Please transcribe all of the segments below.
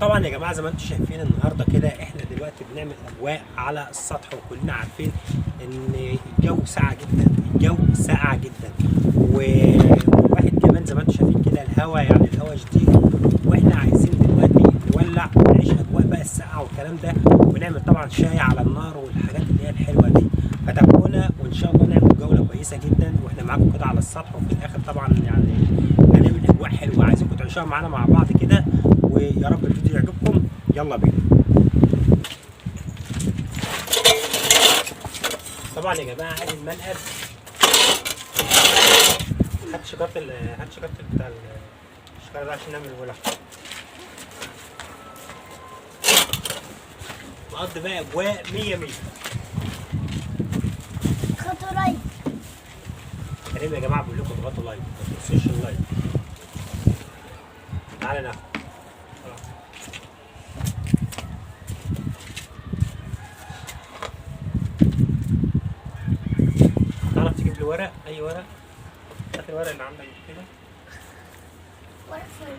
طبعا يا جماعة زي ما انتم شايفين النهارده كده احنا دلوقتي بنعمل اجواء على السطح، وكلنا عارفين ان الجو ساقع جدا، الجو ساقع جدا، والواحد كمان زي ما انتم شايفين كده الهواء، يعني الهواء شديد، واحنا عايزين دلوقتي نولع ونعيش اجواء بقى الساقعه والكلام ده، ونعمل طبعا شاي على النار والحاجات اللي هي الحلوة دي. فتابعونا وان شاء الله نعمل جولة كويسة جدا واحنا معاكم كده على السطح، وفي الاخر طبعا يعني هنعمل اجواء حلوة عايزينكم تعيشوها معانا مع بعض كده، ويا رب الفيديو يعجبكم. يلا بينا. طبعا يا جماعة ادي المنقد، هات شجرة هات شجرة بتاع الشجرة ده عشان نعمل الولع. نقضي بقى اجواء 100 100. خدوا like كريم يا جماعة بقول لكم اضغطوا like، ما تنسوش ال like. تعالى ناخد. تعرف تجيب لي ورق؟ اي ورق؟ هات الورق اللي عندك كده. ورق فين؟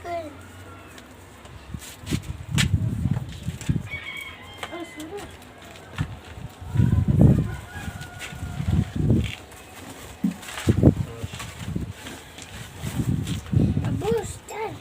فين؟ أبوس تعال.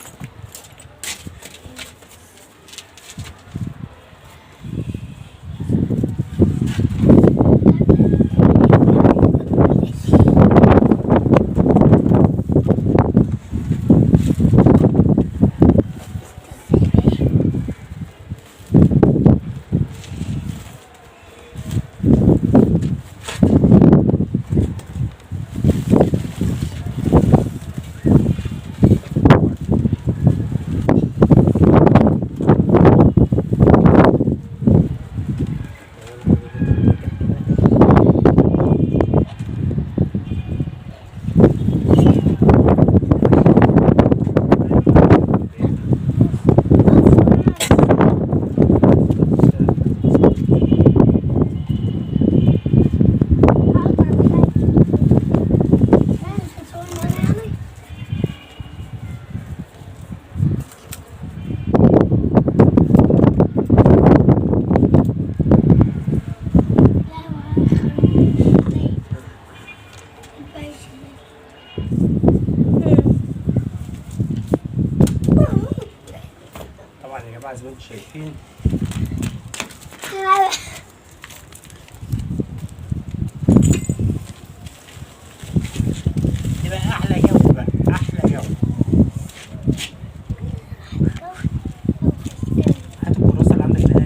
طبعا يا جماعة زي ما انتم شايفين يبقى احلى جو بقى، احلى جو. هات الكراسة اللي عندك ده.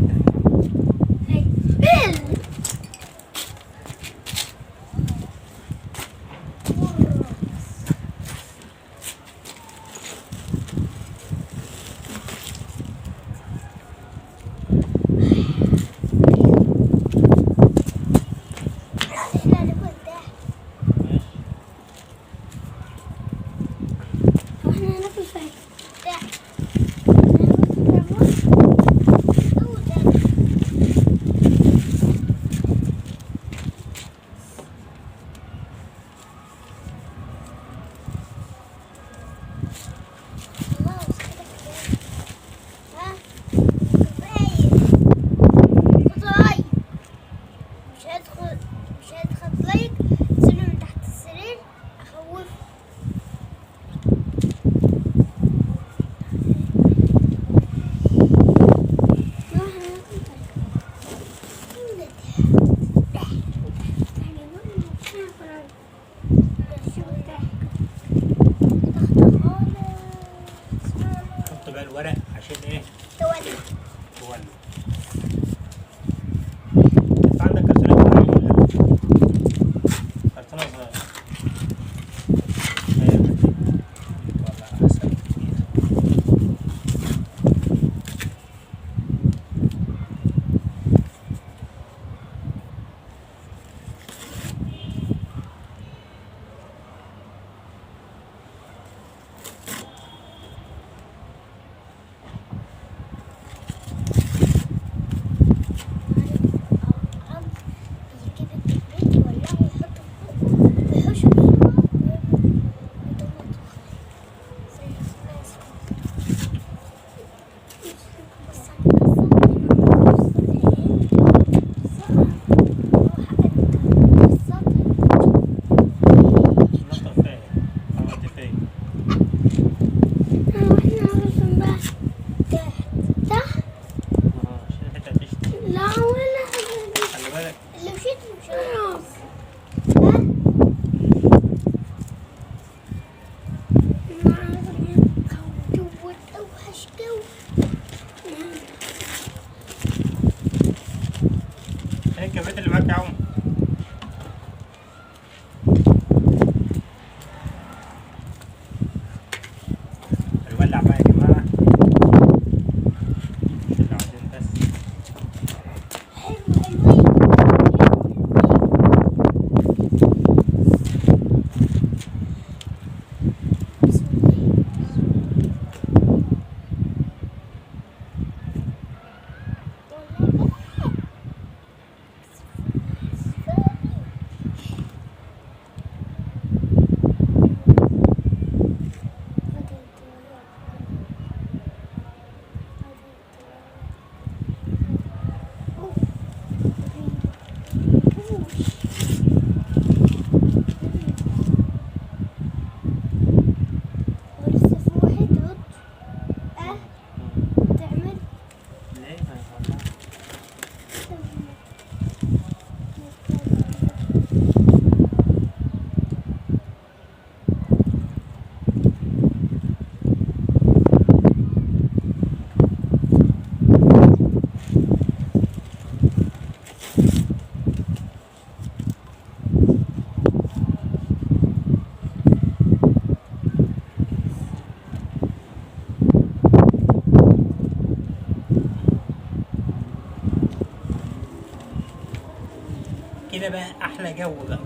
كده بقى احلى جو بقى.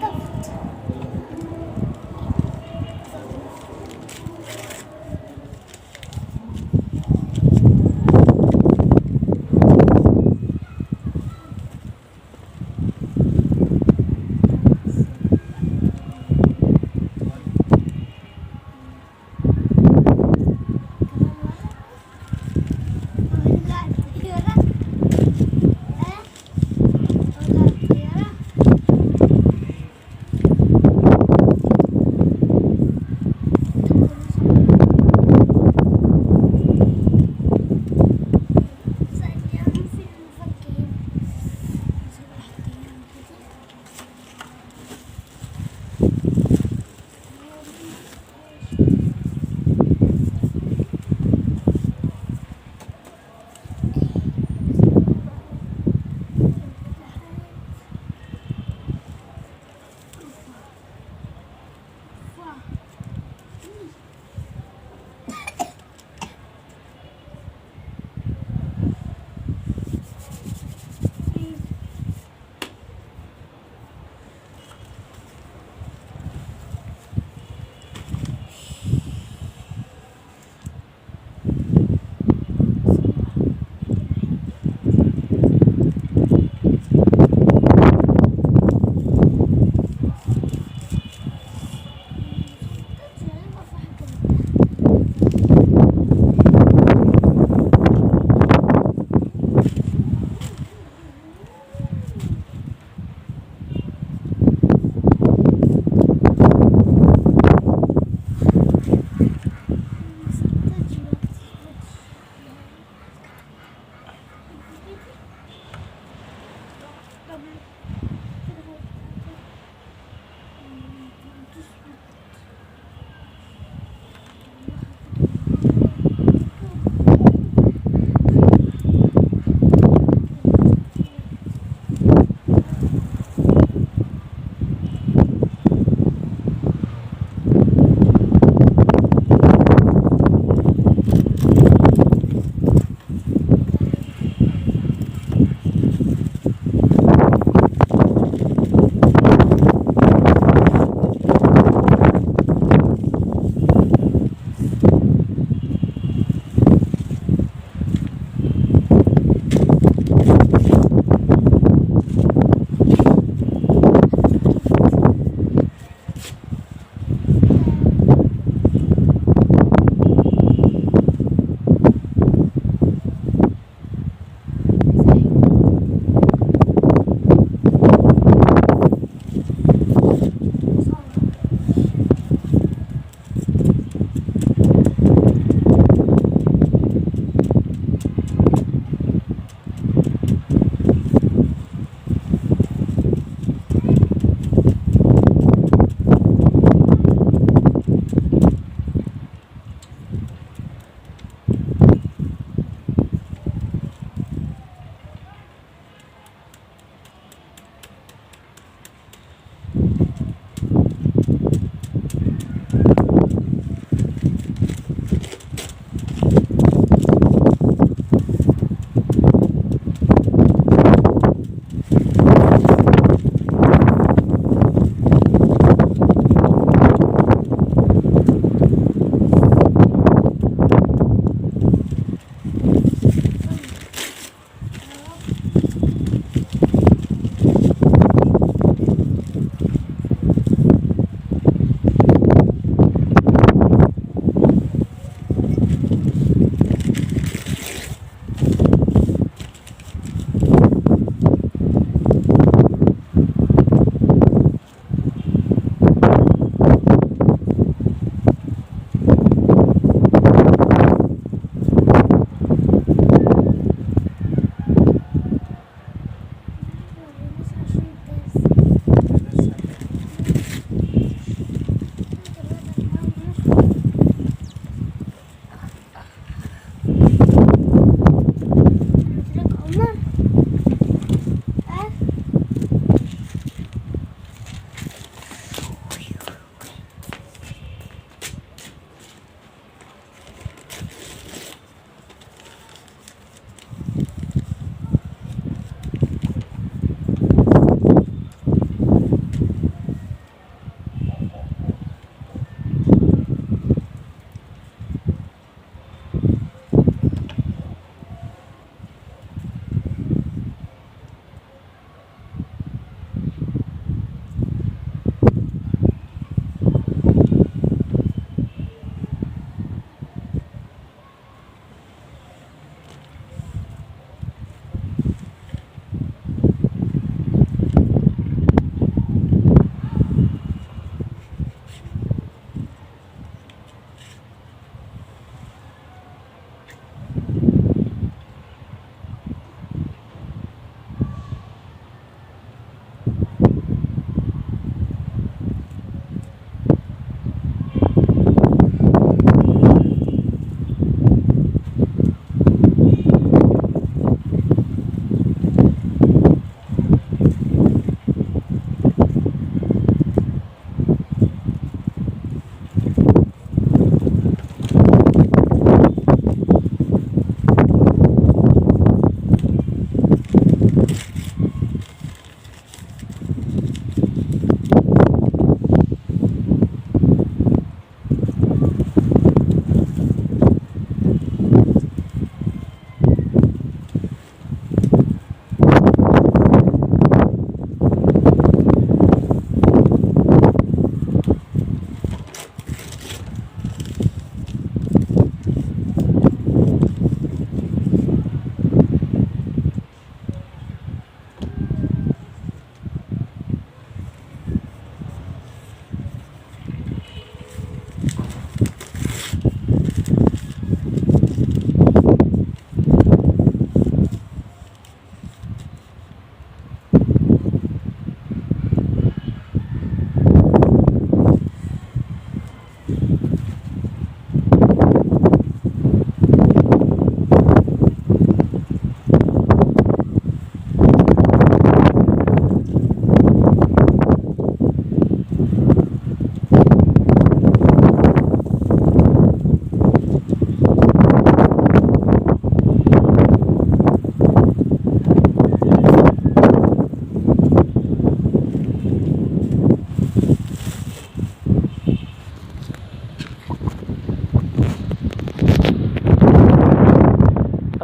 طفت.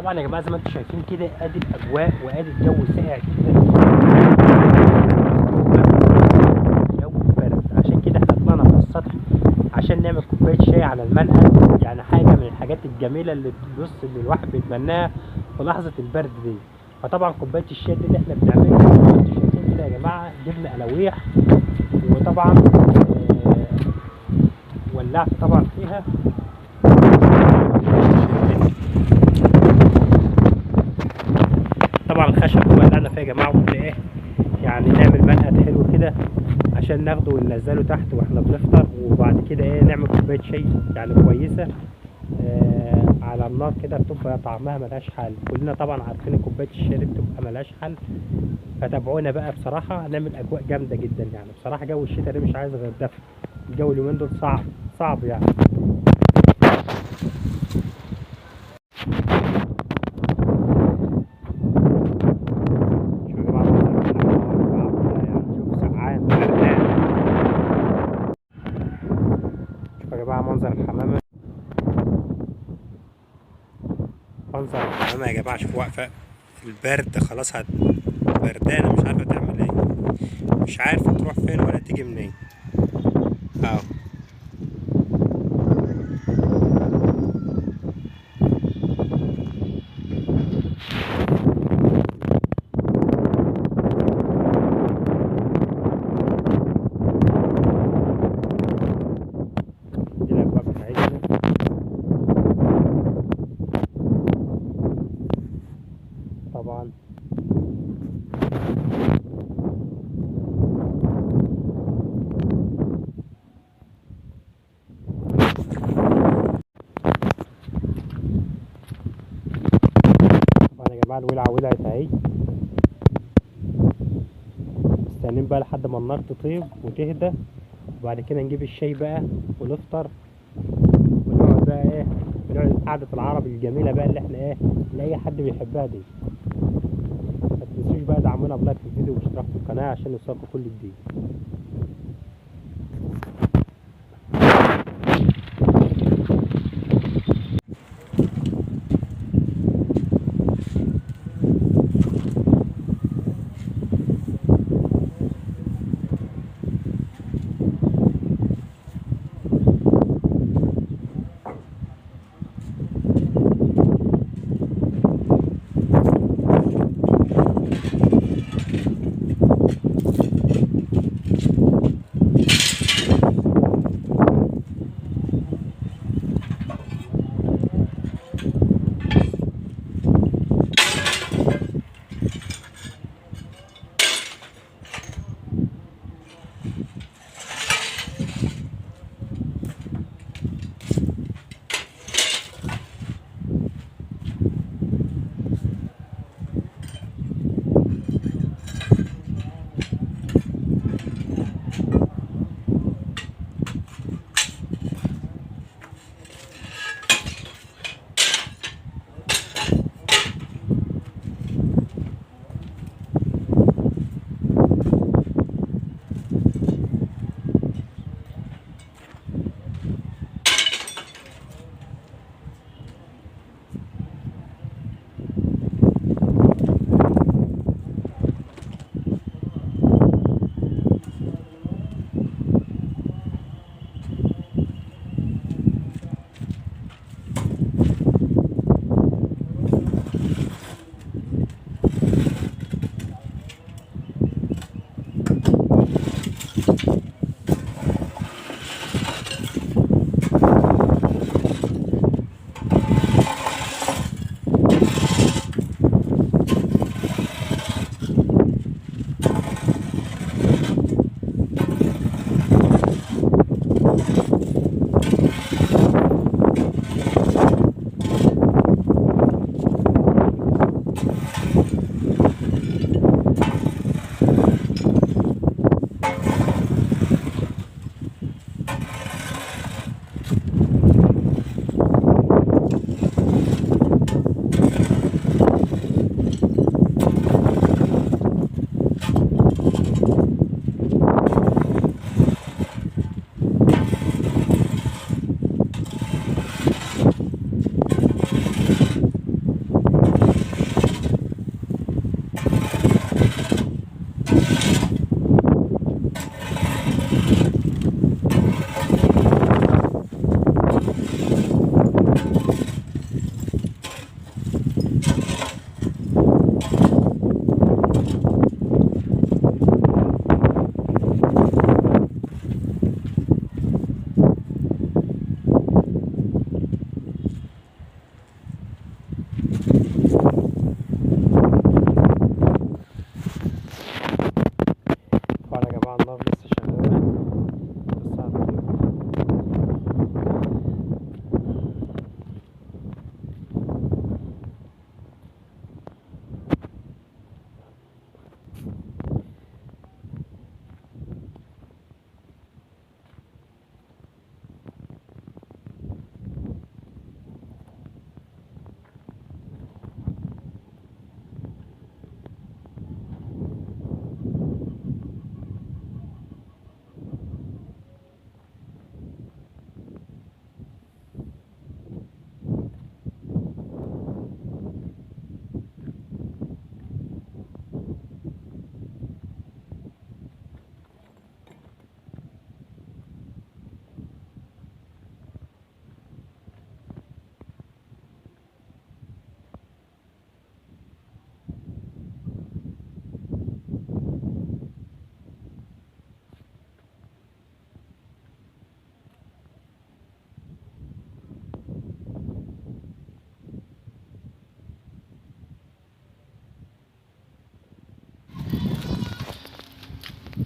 طبعا يا جماعة زي ما انتم شايفين كده ادي الاجواء وادي الجو ساقع جدا، الجو برد، عشان كده احنا طلعنا على السطح عشان نعمل كوباية شاي على المنقل. يعني حاجة من الحاجات الجميلة اللي بص اللي الواحد بيتمناها في لحظة البرد دي. فطبعا كوباية الشاي دي اللي احنا بنعملها زي ما انتم شايفين كده يا جماعة، جبنا قلاويح وطبعا ولعت طبعا فيها. طبعا الخشب ولعنا فيها يا جماعة، وقلنا ايه يعني نعمل منقد حلو كده عشان ناخده وننزله تحت واحنا بنفطر، وبعد كده ايه نعمل كوباية شاي يعني كويسة على النار كده، بتبقى طعمها ملهاش حل. كلنا طبعا عارفين كوباية الشاي بتبقى ملهاش حل. فتابعونا بقى بصراحة نعمل اجواء جامدة جدا. يعني بصراحة جو الشتاء ده مش عايز غير دفء، الجو اليومين دول صعب صعب يعني. منظر الحمامة، منظر الحمامة يا جماعة، شوفوا واقفة البرد خلاص، بردانه مش عارفه تعمل ايه، مش عارفه تروح فين ولا تيجي منين. اهو دي الاجواء بتاعتنا. طبعا يا جماعة الولعه ولعت اهي، مستنيين بقى لحد ما النار تطيب وتهدى، وبعد كده نجيب الشاي بقى ونفطر ونقعد بقى ايه، نقعد قعدة العرب الجميلة بقى اللي احنا ايه اللي اي حد بيحبها دي. ما تنسوش بقى دعمونا ب like في الفيديو واشتراك في القناة عشان يوصلكوا كل جديد.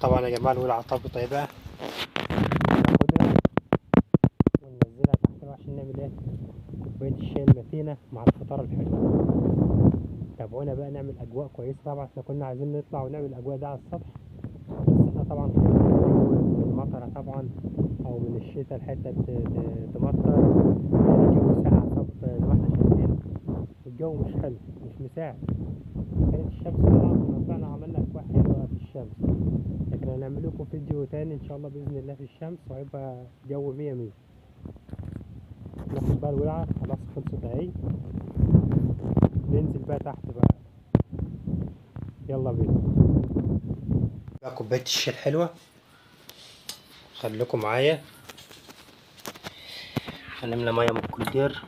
طبعا يا جماعة الولعه طبت اهي بقى، ناخدها وننزلها تحت بقى عشان نعمل ايه؟ كوباية الشاي المتينة مع الفطار الحلو. تابعونا بقى نعمل اجواء كويسة. طبعا احنا كنا عايزين نطلع ونعمل الاجواء ده على السطح، بس احنا طبعا خايفين من المطره طبعا او من الشتاء، الحتة تمطر، الجو ساقع زي ما احنا شايفين، الجو مش حلو مش مساعد. كانت الشمس طالعه كنا طلعنا عملنا اجواء حلوة في الشمس، لكن هنعمل لكم فيديو تاني ان شاء الله باذن الله في الشمس، وهيبقى جو 100 100. ناخد بقى الولعه خلاص خلصت اهي، ننزل بقى تحت بقى، يلا بينا بقى. كوباية الشاي الحلوة، خليكم معايا. هنملى مية من الكولدير.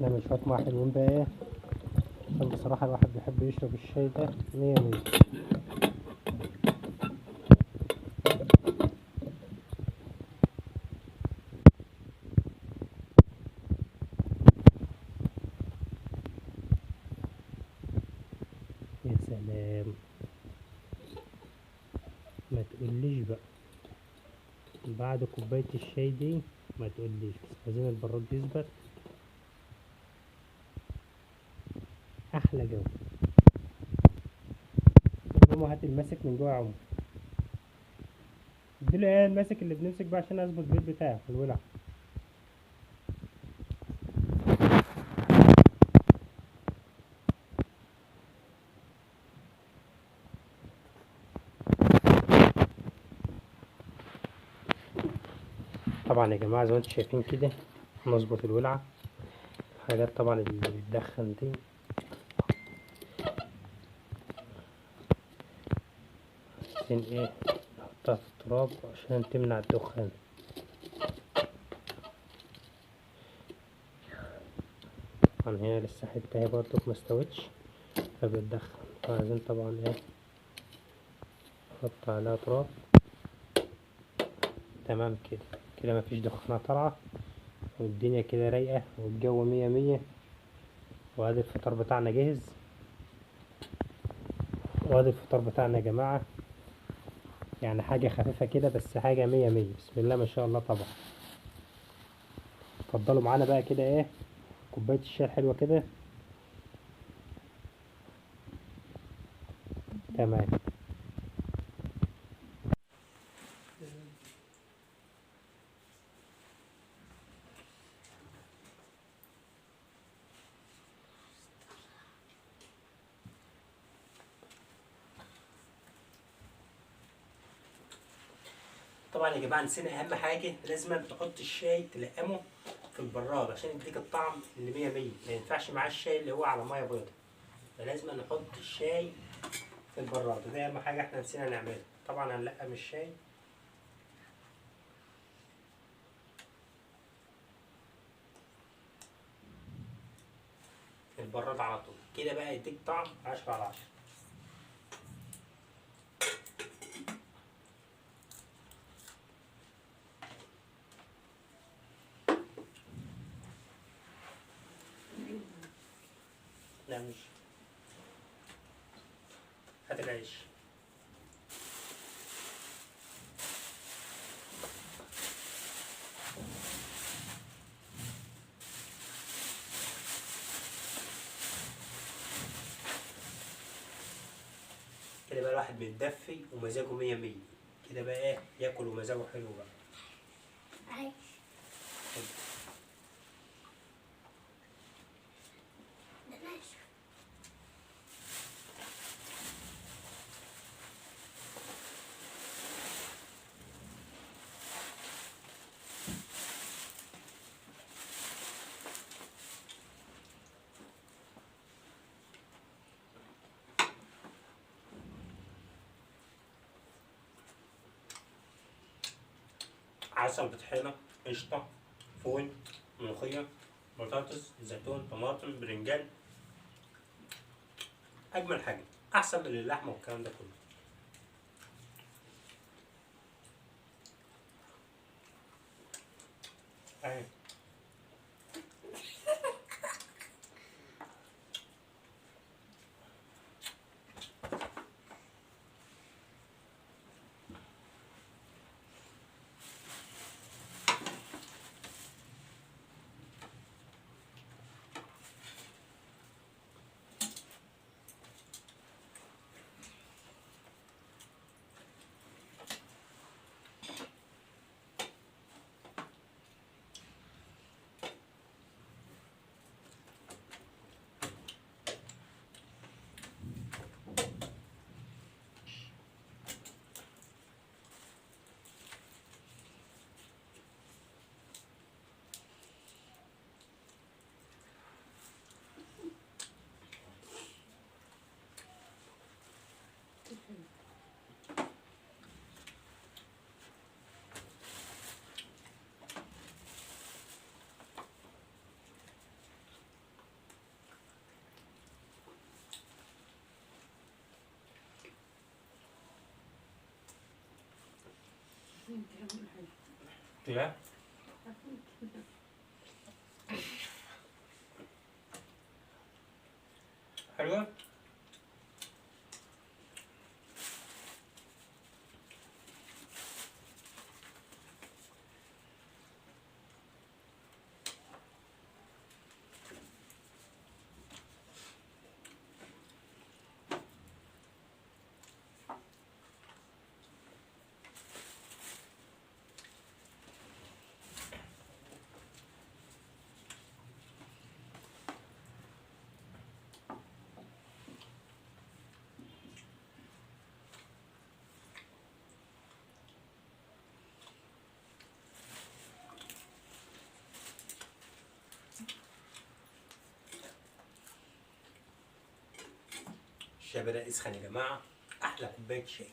نعمل شوية مية حلوين بقى ايه، عشان بصراحة الواحد بيحب يشرب الشاي ده 100 100. يا سلام، ما تقوليش بقى بعد كوباية الشاي دي ما تقوليش، بس عايزين البراد يثبت. احلى جو. ماما هات الماسك من جوه يا عمر، اديله ايه الماسك اللي بنمسك بقى عشان اظبط البيت بتاعه الولع. طبعا يا جماعة زي ما انتم شايفين كده نظبط الولعه، الحاجات طبعا اللي بتدخن دي عايزين ايه نحطها في التراب عشان تمنع الدخان. طبعا هنا لسه حتة اهي برضك ما استوتش فبتدخن، فعايزين طبعا ايه نحط عليها تراب. تمام كده، كده مفيش دخانة طالعة والدنيا كده رايقة والجو 100 100. وادي الفطار بتاعنا جاهز، وادي الفطار بتاعنا يا جماعة، يعني حاجة خفيفة كده بس حاجة 100 100، بسم الله ما شاء الله. طبعا اتفضلوا معانا بقى كده ايه كوباية الشاي الحلوة كده. تمام. طبعا يا جماعة نسينا اهم حاجة، لازم تحط الشاي تلقمه في البراد عشان يديك الطعم اللي 100 100، ما ينفعش معاه الشاي اللي هو على مية بيضاء، فلازم نحط الشاي في البراد، وده اهم حاجة احنا نسينا نعملها. طبعا هنلقم الشاي. في البراد على طول كده بقى يديك طعم 10 على 10. لا مش هات العيش. كده بقى الواحد بيتدفي ومزاجه 100 100 كده بقى ايه ياكل ومزاجه حلو بقى. عيش. عسل بطحينه، قشطه، فول، ملوخية، بطاطس، زيتون، طماطم، برنجان. اجمل حاجة، احسن من اللحمة والكلام ده كله. اهي لا حلوة. الشاي بدأ يسخن يا جماعة، أحلى كوباية شاي.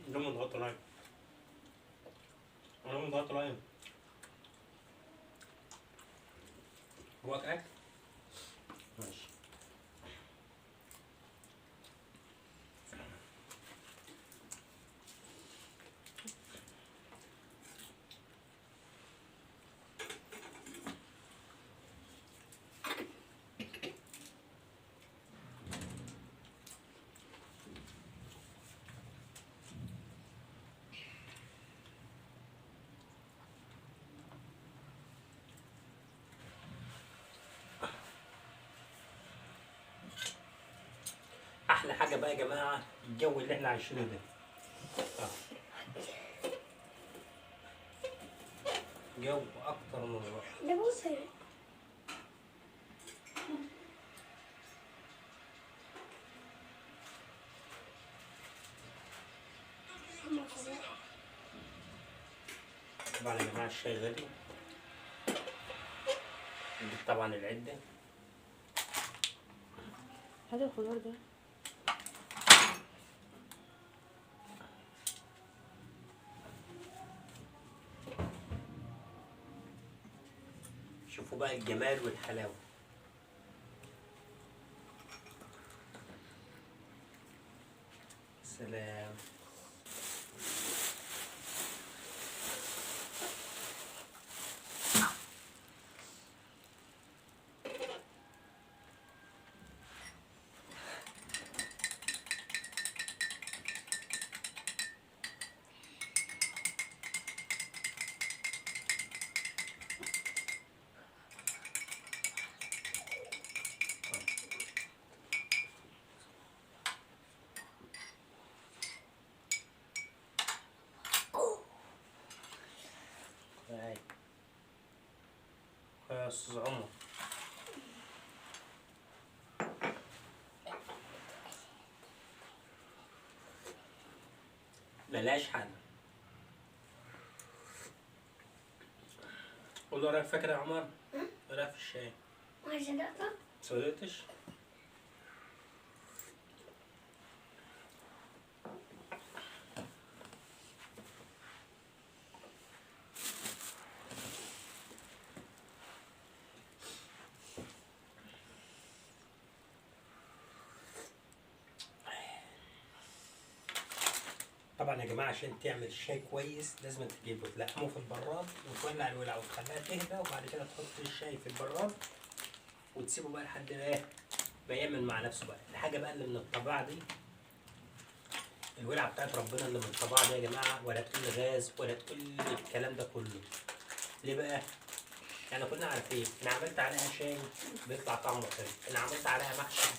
لما نضغط لايك، لما نضغط لايك. جواك اكل؟ ماشي. احلى حاجة بقى يا جماعة الجو اللي احنا عايشينه ده، جو اكتر من رائع. طبعا يا جماعة الشاي غالي، نجيب طبعا العدة. هات الخضار ده. شوفوا بقى الجمال والحلاوه. سلام. يا استاذ عمر ملهاش حل. قول له رايك فاكر يا عمر؟ ايه رايك في الشاي؟ ما صدقتك؟ صدقتش؟ طبعا يا جماعة عشان تعمل الشاي كويس لازم تجيبه تلحمه في البراد وتولع الولع وتخليها تهدى، وبعد كده تحط الشاي في البراد وتسيبه بقى لحد ما ايه ما يعمل مع نفسه بقى. الحاجة بقى اللي من الطبيعة دي، الولعه بتاعت ربنا اللي من الطبيعة دي يا جماعة، ولا تقول غاز ولا تقول الكلام ده كله. ليه بقى؟ يعني كلنا عارفين انا عملت عليها شاي بيطلع طعمه حلو، انا عملت عليها محشي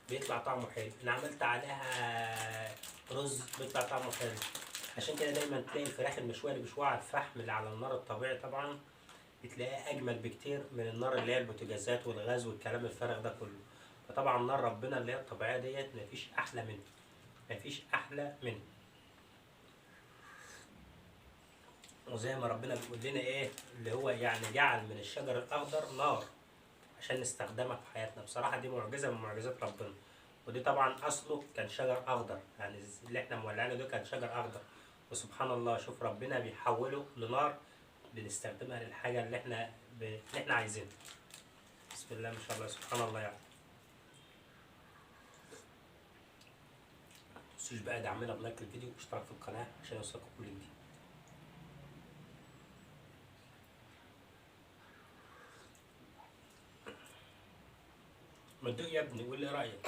بيطلع طعمه حلو، انا عملت عليها رز بيطلع طعمه حلو. عشان كده دايما تلاقي الفراخ المشويه اللي بيشوها على الفحم اللي على النار الطبيعي طبعا بتلاقيها اجمل بكتير من النار اللي هي البوتاجازات والغاز والكلام الفارغ ده كله. فطبعا نار ربنا اللي هي الطبيعية ديت مفيش احلى منها، مفيش احلى منها. وزي ما ربنا بيقول لنا ايه اللي هو يعني جعل من الشجر الاخضر نار عشان نستخدمها في حياتنا. بصراحة دي معجزه من معجزات ربنا، ودي طبعا اصله كان شجر اخضر، يعني اللي احنا مولعينه ده كان شجر اخضر، وسبحان الله شوف ربنا بيحوله لنار بنستخدمها للحاجة اللي احنا اللي احنا عايزينها. بسم الله ما شاء الله، سبحان الله. يعني متنسوش بقى دعمنا ب like الفيديو واشتراك في القناة عشان يوصلكم كل جديد. ما تدوق يا ابني قول لي رايك.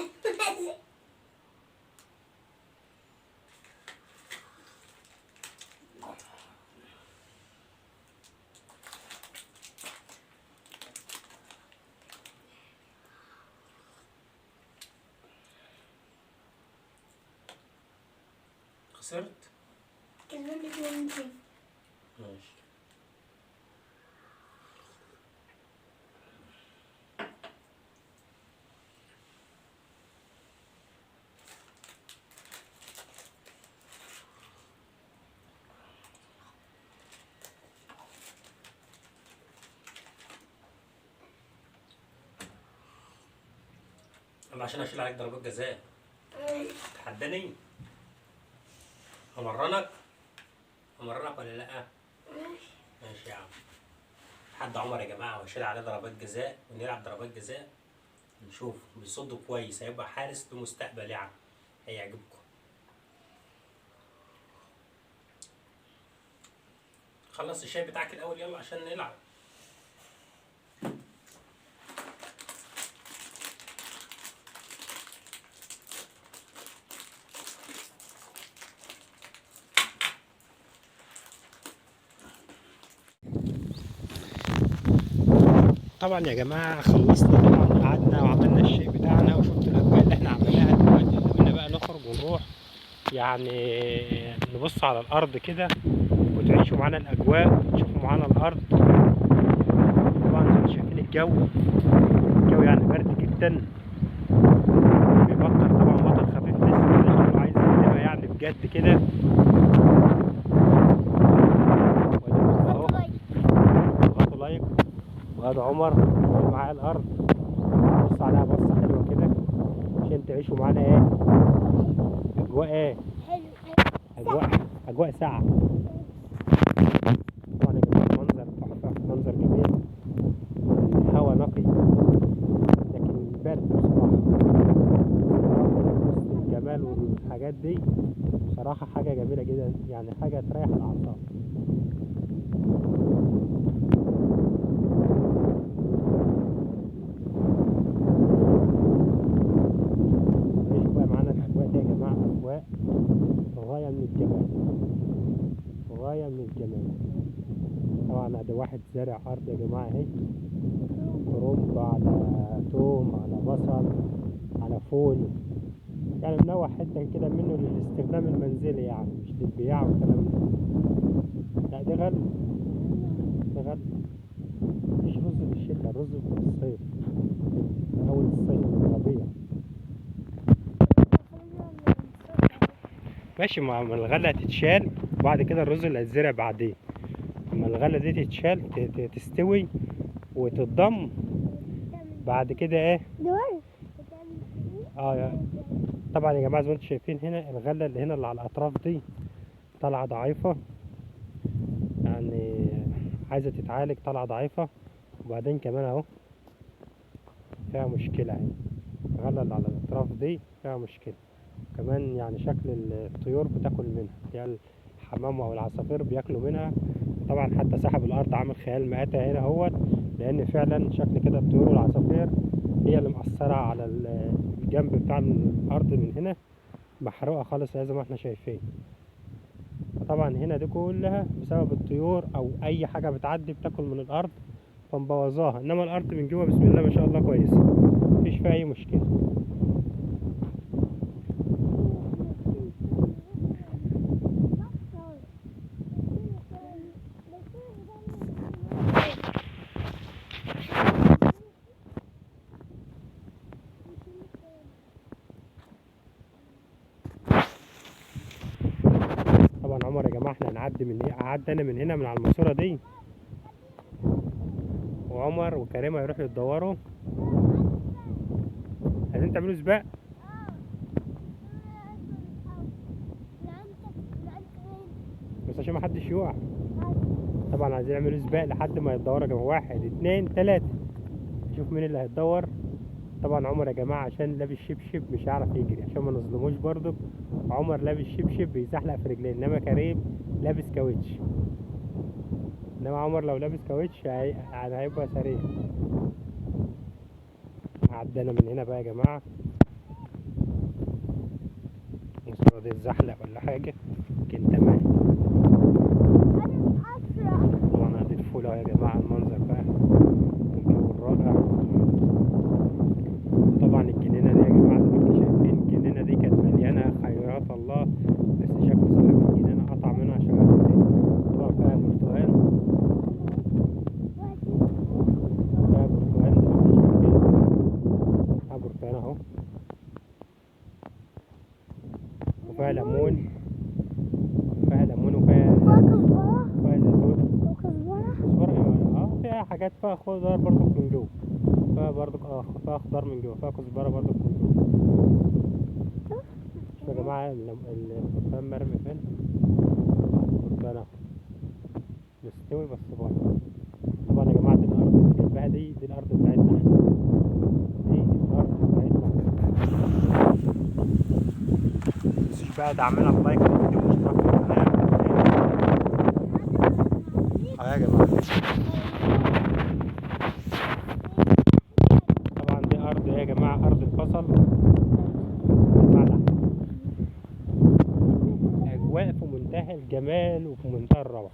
خسرت؟ كسبان 2-0. ماشي. عشان اشيل عليك ضربات جزاء. تحداني؟ امرنك؟ امرنك ولا لا؟ ماشي يا عم. تحدى عمر يا جماعة واشيل عليه ضربات جزاء ونلعب ضربات جزاء نشوف بيصد كويس، هيبقى حارس له مستقبل يعني، هيعجبكم. خلص الشاي بتاعك الاول يلا عشان نلعب. طبعا يا جماعة خلصنا طبعا، قعدنا وعملنا الشيء بتاعنا وشفت الاجواء اللي احنا عملناها دلوقتي. قلنا بقى نخرج ونروح يعني نبص على الارض كده وتعيشوا معانا الاجواء وتشوفوا معانا الارض. طبعا زي ما انتم شايفين الجو، الجو يعني برد جدا، بيمطر طبعا مطر خفيف لسه كده، شكله عايز يقلبها يعني بجد كده. اهو اضغطوا like. وادي عمر معاه الارض، بص عليها بصة حلوة كده عشان تعيشوا معانا ايه اجواء، ايه حلو، اجواء ساعة. طبعا يا جماعة منظر تحفة، منظر جميل. والحاجات دي. بصراحة حاجة جميلة جدا، يعني حاجة تريح الأعصاب. عيشوا بقى معانا الأجواء دي يا جماعة، أجواء غاية من الجمال، غاية من الجمال. طبعا ده واحد زارع أرض يا جماعة اهي، كرنب على توم على بصل على فول، يعني منوع حتة كده منه للاستخدام المنزلي، يعني مش للبياع والكلام ده. لا ده غل، ده غل. مفيش رز في الشتاء، الرز في الصيف، في أول الصيف الربيع. ماشي، ما الغلة هتتشال وبعد كده الرز اللي هيتزرع بعدين. اما الغلة دي تتشال تستوي وتتضم بعد كده ايه. طبعا يا جماعة زي ما انتم شايفين هنا الغلة اللي هنا اللي على الاطراف دي طالعه ضعيفة، يعني عايزه تتعالج، طالعه ضعيفة. وبعدين كمان اهو فيها مشكلة اهي، الغلة اللي على الاطراف دي فيها مشكلة كمان، يعني شكل الطيور بتاكل منها، يعني الحمام او العصافير بياكلوا منها. طبعا حتى صاحب الارض عامل خيال مآتة هنا اهوت، لان فعلا شكل كده الطيور والعصافير هي اللي مأثرة على الجنب بتاع الارض من هنا، محروقة خالص زي ما احنا شايفين. فطبعا هنا دي كلها بسبب الطيور او اي حاجة بتعدي بتاكل من الارض فمبوظاها، انما الارض من جوه بسم الله ما شاء الله كويسة، مفيش فيها اي مشكلة. طبعا عمر يا جماعة احنا هنعدي من ايه، عدى انا من هنا من على الماسورة دي، وعمر وكريمه يروحوا يتدوروا. عايزين تعملوا سباق؟ بس عشان ما حدش يقع. طبعا عايزين يعملوا سباق لحد ما يتدوروا يا جماعة، 1 2 3، نشوف مين اللي هيتدور. طبعا عمر يا جماعة عشان لابس شبشب مش هيعرف يجري، عشان ما نظلموش برضك، عمر لابس شبشب بيزحلق في رجليه، انما كريم لابس كاوتش. انما عمر لو لابس كاوتش يعني هيبقى سريع. عدينا من هنا بقى يا جماعة، الماسورة دي اتزحلق ولا حاجة، لكن تمام. طبعا ادي الفول اهو يا جماعة، المنظر بقى الجو الرائع. طبعا الجنينة دي يا جماعة زي ما احنا شايفين، الجنينة دي كانت مليانة خيرات الله، بس شكل صاحب الجنينة قطع منها شجرتين. طبعا فيها برتقال، فيها برتقال زي ما احنا شايفين، فيها برتقال اهو، وفيها ليمون، وفيها ليمون، وفيها زيتون، كزبره، فيها حاجات، فيها خضار برضو من جوه، فيها برضو فيها خضار من جوه، فيها كزبره برضو من جوه. شوفوا يا جماعة البرتقال مرمي فين، البرتقال اهو مستوي بس بايظ. طبعا يا جماعة دي الارض اللي جنبها دي الارض بتاعتنا احنا، دي الارض بتاعتنا. متنسوش بقى دعمنا ب like للفيديو واشتراك في القناة. يا جماعة طبعا دي ارض يا جماعة، ارض البصل. اجواء في منتهى الجمال وفي منتهى الروعة.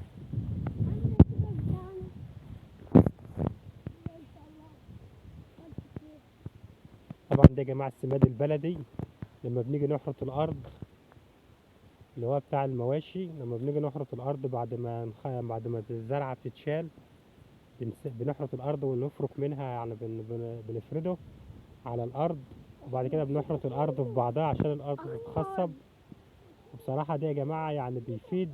طبعا ده يا جماعة السماد البلدي، لما بنيجي نحرث الارض اللي هو بتاع المواشي، لما بنيجي نحرث الارض بعد ما الزرعه بتتشال، بنحرث الارض ونفرك منها، يعني بنفرده على الارض، وبعد كده بنحرث الارض في بعضها عشان الارض تتخصب. وبصراحة ده يا جماعة يعني بيفيد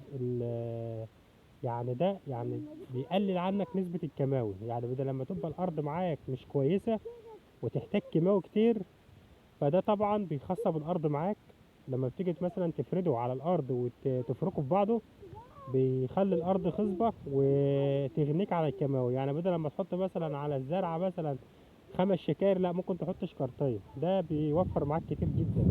يعني ده يعني بيقلل عنك نسبه الكيماوي، يعني بدل لما تبقى الارض معاك مش كويسة وتحتاج كيماوي كتير، فده طبعا بيخصب الارض معاك. لما بتيجي مثلا تفرده على الارض وتفركه في بعضه بيخلي الارض خصبة وتغنيك على الكيماوي. يعني بدل لما تحط مثلا على الزرعه مثلا 5 شكاير، لا ممكن تحط شكارتين، ده بيوفر معاك كتير جدا.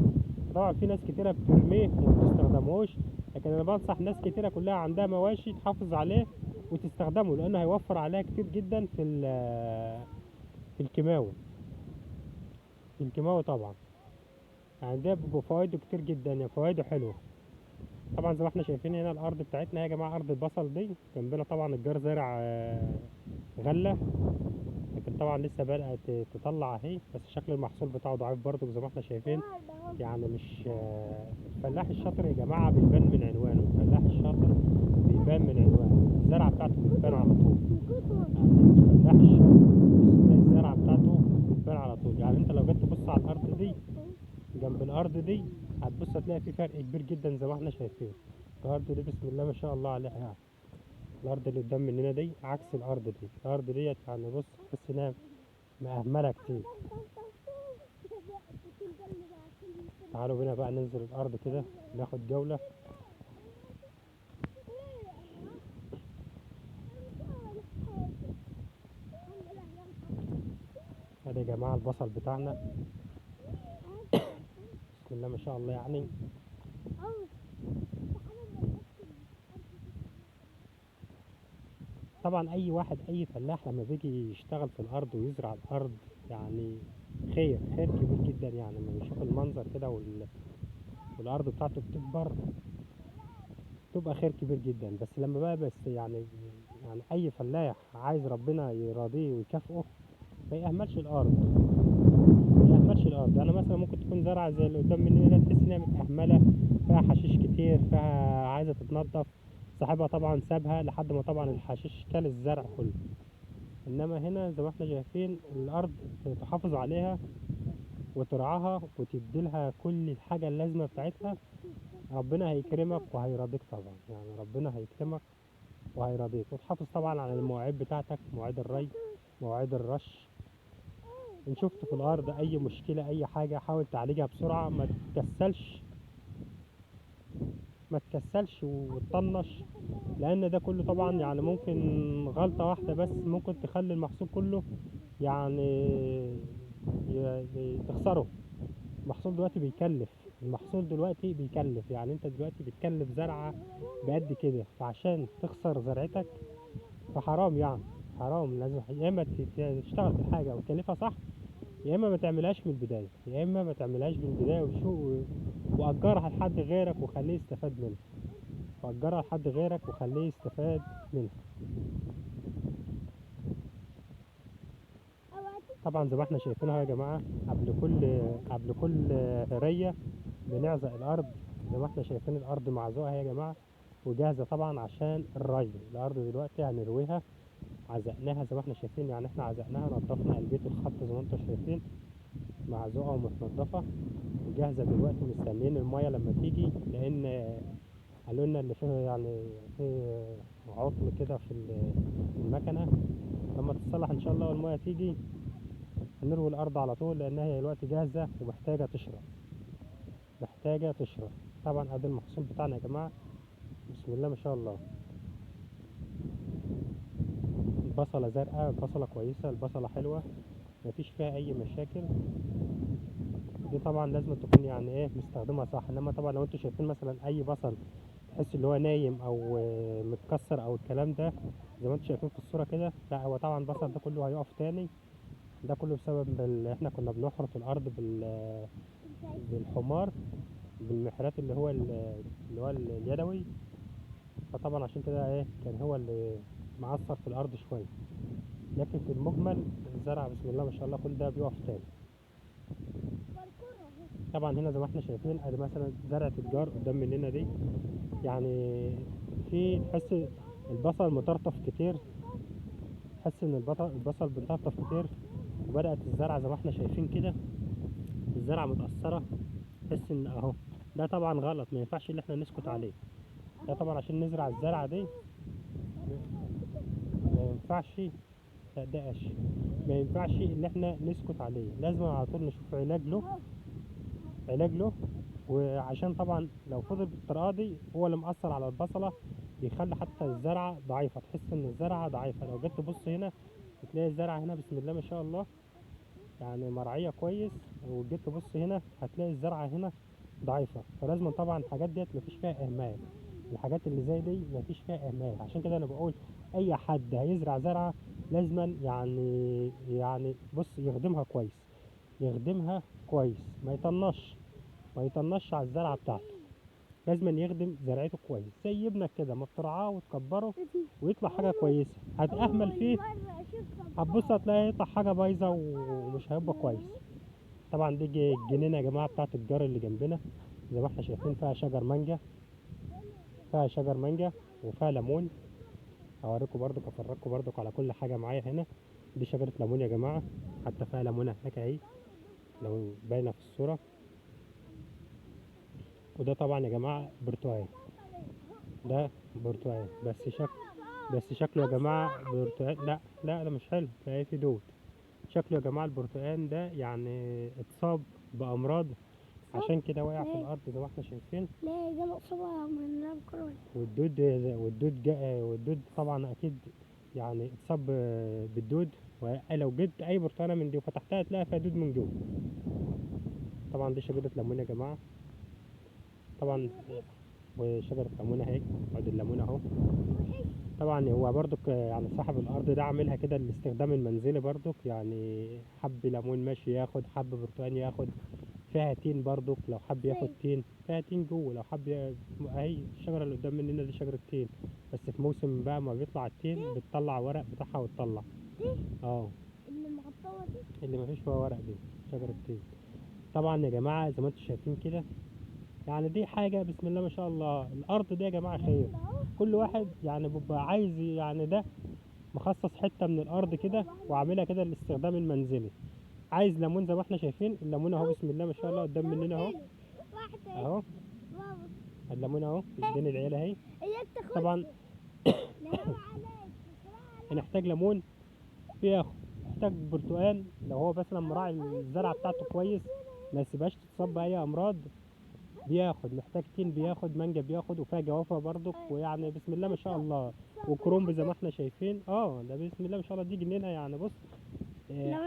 طبعا في ناس كتيرة بترميه وما بتستخدمهوش، لكن انا بنصح ناس كتيرة كلها عندها مواشي تحافظ عليه وتستخدمه، لانه هيوفر عليها كتير جدا في الكيماوي، في الكيماوي طبعا. يعني ده بيبقى فوائده كتير جدا، يعني فوائده حلوة. طبعا زي ما احنا شايفين هنا الارض بتاعتنا يا جماعة، ارض البصل دي جنبنا طبعا الجار زارع غله، لكن طبعا لسه بدأت تطلع اهي، بس شكل المحصول بتاعه ضعيف برضو زي ما احنا شايفين. يعني مش الفلاح الشاطر يا جماعة بيبان من عنوانه، الفلاح الشاطر بيبان من عنوانه، الزرعه بتاعته بتبان على طول. يعني الفلاح الشاطر بص تلاقي الزرعه بتاعته بتبان على طول. يعني انت لو جيت تبص على الارض دي جنب الارض دي هتبص هتلاقي في فرق كبير جدا زي ما احنا شايفين. الارض دي بسم الله ما شاء الله عليها، يعني الارض اللي قدام مننا دي عكس الارض دي. الارض ديت يعني بص تحس انها مأهمله كتير. تعالوا بينا بقى ننزل الارض كده ناخد جولة. ادي يا جماعة البصل بتاعنا بسم الله ما شاء الله. يعني طبعا اي واحد اي فلاح لما بيجي يشتغل في الارض ويزرع الارض يعني خير خير كبير جدا. يعني لما بيشوف المنظر كده والارض بتاعته بتكبر تبقى خير كبير جدا. بس لما بقى بس يعني اي فلاح عايز ربنا يراضيه ويكافئه ما يهملش الارض، ما يهملش الارض. يعني مثلا ممكن تكون زرعه زي اللي قدام مننا ده تحس انها متأهمله، فيها حشيش كتير، فيها عايزه تتنضف، صاحبها طبعا سابها لحد ما طبعا الحشيش كل الزرع كله. انما هنا زي ما احنا شايفين الارض تحافظ عليها وترعاها وتديلها كل الحاجة اللازمة بتاعتها، ربنا هيكرمك وهيرضيك طبعا. يعني ربنا هيكرمك وهيرضيك. وتحافظ طبعا على المواعيد بتاعتك، مواعيد الري، مواعيد الرش. ان شفت في الارض اي مشكلة اي حاجة حاول تعالجها بسرعة، ما تكسلش، ما تكسلش وتطنش، لان ده كله طبعا يعني ممكن غلطه واحدة بس ممكن تخلي المحصول كله يعني تخسره. المحصول دلوقتي بيكلف، المحصول دلوقتي بيكلف. يعني انت دلوقتي بتكلف زرعه بقد كده، فعشان تخسر زرعتك فحرام، يعني حرام. لازم يا اما تشتغل في الحاجة وتكلفها صح، يا اما ما تعملهاش من البداية، يا اما ما تعملهاش من البداية وشو واجرها لحد غيرك وخليه يستفاد منها، واجرها لحد غيرك وخليه يستفاد منها. طبعا زي ما احنا شايفينها يا جماعة قبل كل ريه بنعزق الارض. زي ما احنا شايفين الارض معزوقه يا جماعة وجاهزة طبعا عشان الري. الارض دلوقتي هنرويها، عزقناها زي ما احنا شايفين. يعني احنا عزقناها، نضفنا قلبية الخط زي ما انتم شايفين، معزوقه ومتنضفه وجاهزة دلوقتي، مستنيين المية لما تيجي، لان قالوا لنا اللي فيه يعني في عطل كده في المكنه، لما تتصلح ان شاء الله والمية تيجي هنروي الارض على طول، لانها هي دلوقتي جاهزة ومحتاجة تشرب، محتاجه تشرب. طبعا ادي المحصول بتاعنا يا جماعة بسم الله ما شاء الله. البصله زرقاء، البصله كويسة، البصله حلوة، مفيش فيها اي مشاكل. دي طبعا لازم تكون يعني ايه مستخدمها صح. انما طبعا لو انتوا شايفين مثلا اي بصل تحس اللي هو نايم او متكسر او الكلام ده زي ما انتوا شايفين في الصورة كده، لا هو طبعا البصل ده كله هيقف تاني. ده كله بسبب احنا كنا بنحرث الارض بالحمار، بالمحرات اللي هو اليدوي، فطبعا عشان كده ايه كان هو اللي معصر في الارض شوية. لكن في المجمل الزرع بسم الله ما شاء الله كل ده بيقف تاني. طبعا هنا زي ما احنا شايفين ادي مثلا زرعه الجار قدام مننا دي، يعني في تحس البصل مطرطف كتير، تحس ان البصل بيطرطف كتير، وبدات الزرعه زي ما احنا شايفين كده الزرعه متاثرة، تحس ان اهو. ده طبعا غلط، ما ينفعش ان احنا نسكت عليه. ده طبعا عشان نزرع الزرعه دي ما ينفعش، ده قش، ما ينفعش ان احنا نسكت عليه، لازم على طول نشوف علاج له، علاج له. وعشان طبعا لو فضل بالطريقة دي هو اللي مأثر على البصله، بيخلي حتى الزرعه ضعيفة، تحس ان الزرعه ضعيفة. لو جيت تبص هنا بتلاقي الزرعه هنا بسم الله ما شاء الله يعني مرعيه كويس، وجيت تبص هنا هتلاقي الزرعه هنا ضعيفة. فلازم طبعا الحاجات ديت مفيش فيها اهمال، الحاجات اللي زي دي مفيش فيها اهمال. عشان كده انا بقول اي حد هيزرع زرعه لازما يعني بص يخدمها كويس، يخدمها كويس، ما يطنش على الزرعه بتاعته، لازما يخدم زرعته كويس زي ابنك كده ما بترعاه وتكبره ويطلع حاجة كويسة. هتأهمل فيه هتبص هتلاقي يطلع حاجة بايظة ومش هيبقى كويس. طبعا دي الجنينة يا جماعة بتاعت الجار اللي جنبنا، زي ما احنا شايفين فيها شجر مانجا، فيها شجر مانجا وفيها ليمون. هوريكم برضك افرجكم برضك على كل حاجة معايا هنا. دي شجرة ليمون يا جماعة، حتى فيها ليمونه هناك اهي لو باينة في الصورة. وده طبعا يا جماعة برتقال، ده برتقال بس شكله يا جماعة برتقال، لا لا ده مش حلو، تلاقيه في دود. شكله يا جماعة البرتقال ده يعني اتصاب بامراض عشان كده وقع في الارض زي ما احنا شايفين. لا جاله اصابه من الكورونا، والدود طبعا اكيد يعني اتصاب بالدود. ولو جبت اي برتقانه من دي وفتحتها تلاقي فيها دود من جوه. طبعا دي شجرة ليمون يا جماعة، طبعا وشجره ليمون اهي، عود الليمون اهو. طبعا هو برضك يعني صاحب الارض ده عاملها كده للاستخدام المنزلي برضك، يعني حب ليمون ماشي ياخد، حب برتقان ياخد، فيها تين برضك لو حب ياخد تين، فيها تين جوه لو حب اهي الشجرة اللي قدام مننا دي شجرة تين، بس في موسم بقى ما بيطلع التين بتطلع ورق بتاعها وتطلع دي اللي مغطوه دي اللي مفيش فيها ورق دي شجرة تين. طبعا يا جماعة زي ما انتم شايفين كده يعني دي حاجة بسم الله ما شاء الله. الارض دي يا جماعة خير، كل واحد يعني بيبقى عايز يعني ده مخصص حتة من الارض كده وعاملها كده للاستخدام المنزلي. عايز ليمون زي ما احنا شايفين الليمون اهو بسم الله ما شاء الله قدام مننا اهو اهو الليمون اهو في ايدين العيلة اهي. طبعا هنحتاج ليمون بياخد، محتاج برتقال لو هو مثلا مراعي الزرعه بتاعته كويس ما يسيبهاش تتصاب باي امراض بياخد، محتاج تين بياخد، مانجا بياخد، وفيها جوافه برضك، ويعني بسم الله ما شاء الله، وكرنب زي ما احنا شايفين. ده بسم الله ما شاء الله دي جنينة يعني بص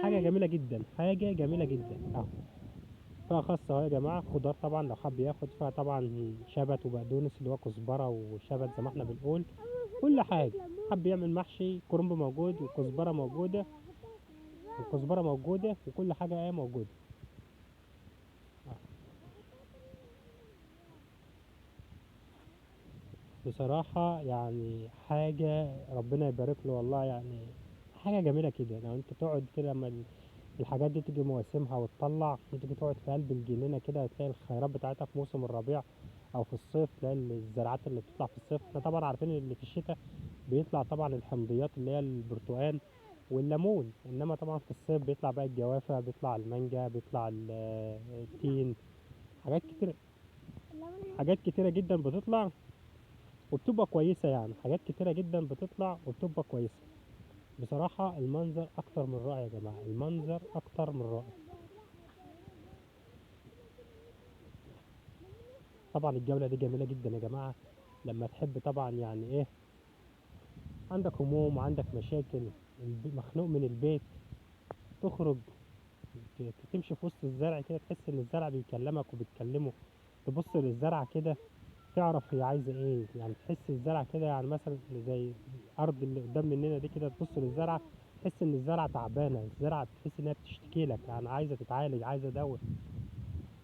حاجة جميلة جدا، حاجة جميلة جدا اهو. فيها خاصة اهو يا جماعة، خضار طبعا لو حب ياخد، فيها طبعا شبت وبقدونس اللي هو كزبره وشبت زي ما احنا بنقول، كل حاجة. حب يعمل محشي كرنب موجود وكزبره موجودة، الكزبره موجودة وكل حاجة ايه موجودة. بصراحة يعني حاجة ربنا يبارك له والله، يعني حاجة جميلة كده. لو انت تقعد كده لما الحاجات دي تيجي مواسمها وتطلع، وتيجي تقعد في قلب الجنينة كده هتلاقي الخيرات بتاعتها في موسم الربيع او في الصيف، تلاقي الزراعات اللي بتطلع في الصيف. احنا طبعا عارفين اللي في الشتاء بيطلع طبعا الحمضيات اللي هي البرتقال والليمون، انما طبعا في الصيف بيطلع بقى الجوافه، بيطلع المانجا، بيطلع التين، حاجات كتير، حاجات كتيرة جدا بتطلع وبتبقى كويسة. يعني حاجات كتيرة جدا بتطلع وبتبقى كويسة. بصراحة المنظر اكتر من رائع يا جماعة، المنظر اكتر من رائع. طبعا الجولة دي جميلة جدا يا جماعة. لما تحب طبعا يعني ايه، عندك هموم وعندك مشاكل، مخنوق من البيت، تخرج تمشي في وسط الزرع كده، تحس ان الزرع بيكلمك وبتكلمه. تبص للزرع كده تعرف هي عايزه ايه، يعني تحس الزرع كده، يعني مثلا زي الارض اللي قدام مننا دي كده، تبص للزرع تحس ان الزرع تعبانة، الزرع تحس انها بتشتكي لك، يعني عايزه تتعالج، عايزه دواء،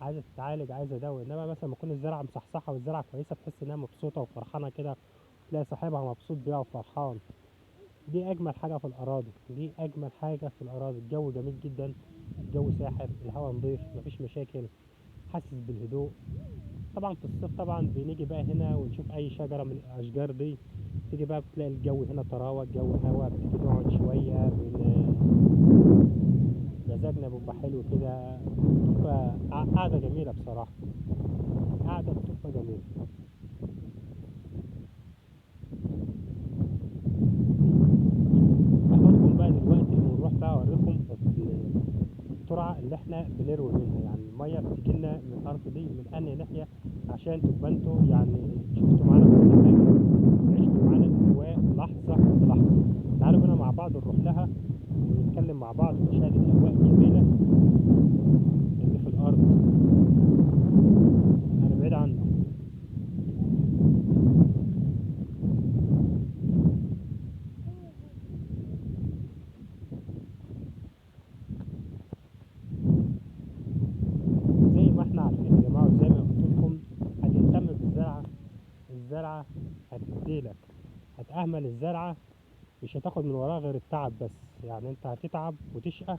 عايزه تتعالج، عايزه دواء. انما مثلا ما تكون الزرعه مصحصحه والزرعه كويسة، تحس انها مبسوطة وفرحانه كده، تلاقي صاحبها مبسوط بيها وفرحان. دي اجمل حاجة في الاراضي، دي اجمل حاجة في الاراضي. الجو جميل جدا، الجو ساحر، الهواء نظيف، مفيش مشاكل، حاسس بالهدوء. طبعا في الصيف طبعا بنيجي بقى هنا ونشوف اي شجرة من الاشجار دي، تيجي بقى بتلاقي الجو هنا طراوه، الجو هوا، بتيجي نقعد شوية، مزاجنا بيبقى حلو كده، بتبقى قعدة جميلة بصراحة، قعدة بتبقى جميلة. هاخدكم بقى دلوقتي ونروح بقى اوريكم الترعه اللي احنا بنروي منها، يعني المية بتجيلنا من الارض دي من انهي ناحية، عشان تبقى انتوا يعني شفتوا معانا كل حاجة وعشتوا معانا الاجواء لحظة بلحظة. تعالوا بينا مع بعض نروح لها ونتكلم مع بعض ونشاهد الاجواء الجميلة اللي في الارض. الزرعة هتديلك، هتأهمل الزرعة مش هتاخد من وراها غير التعب بس. يعني انت هتتعب وتشقى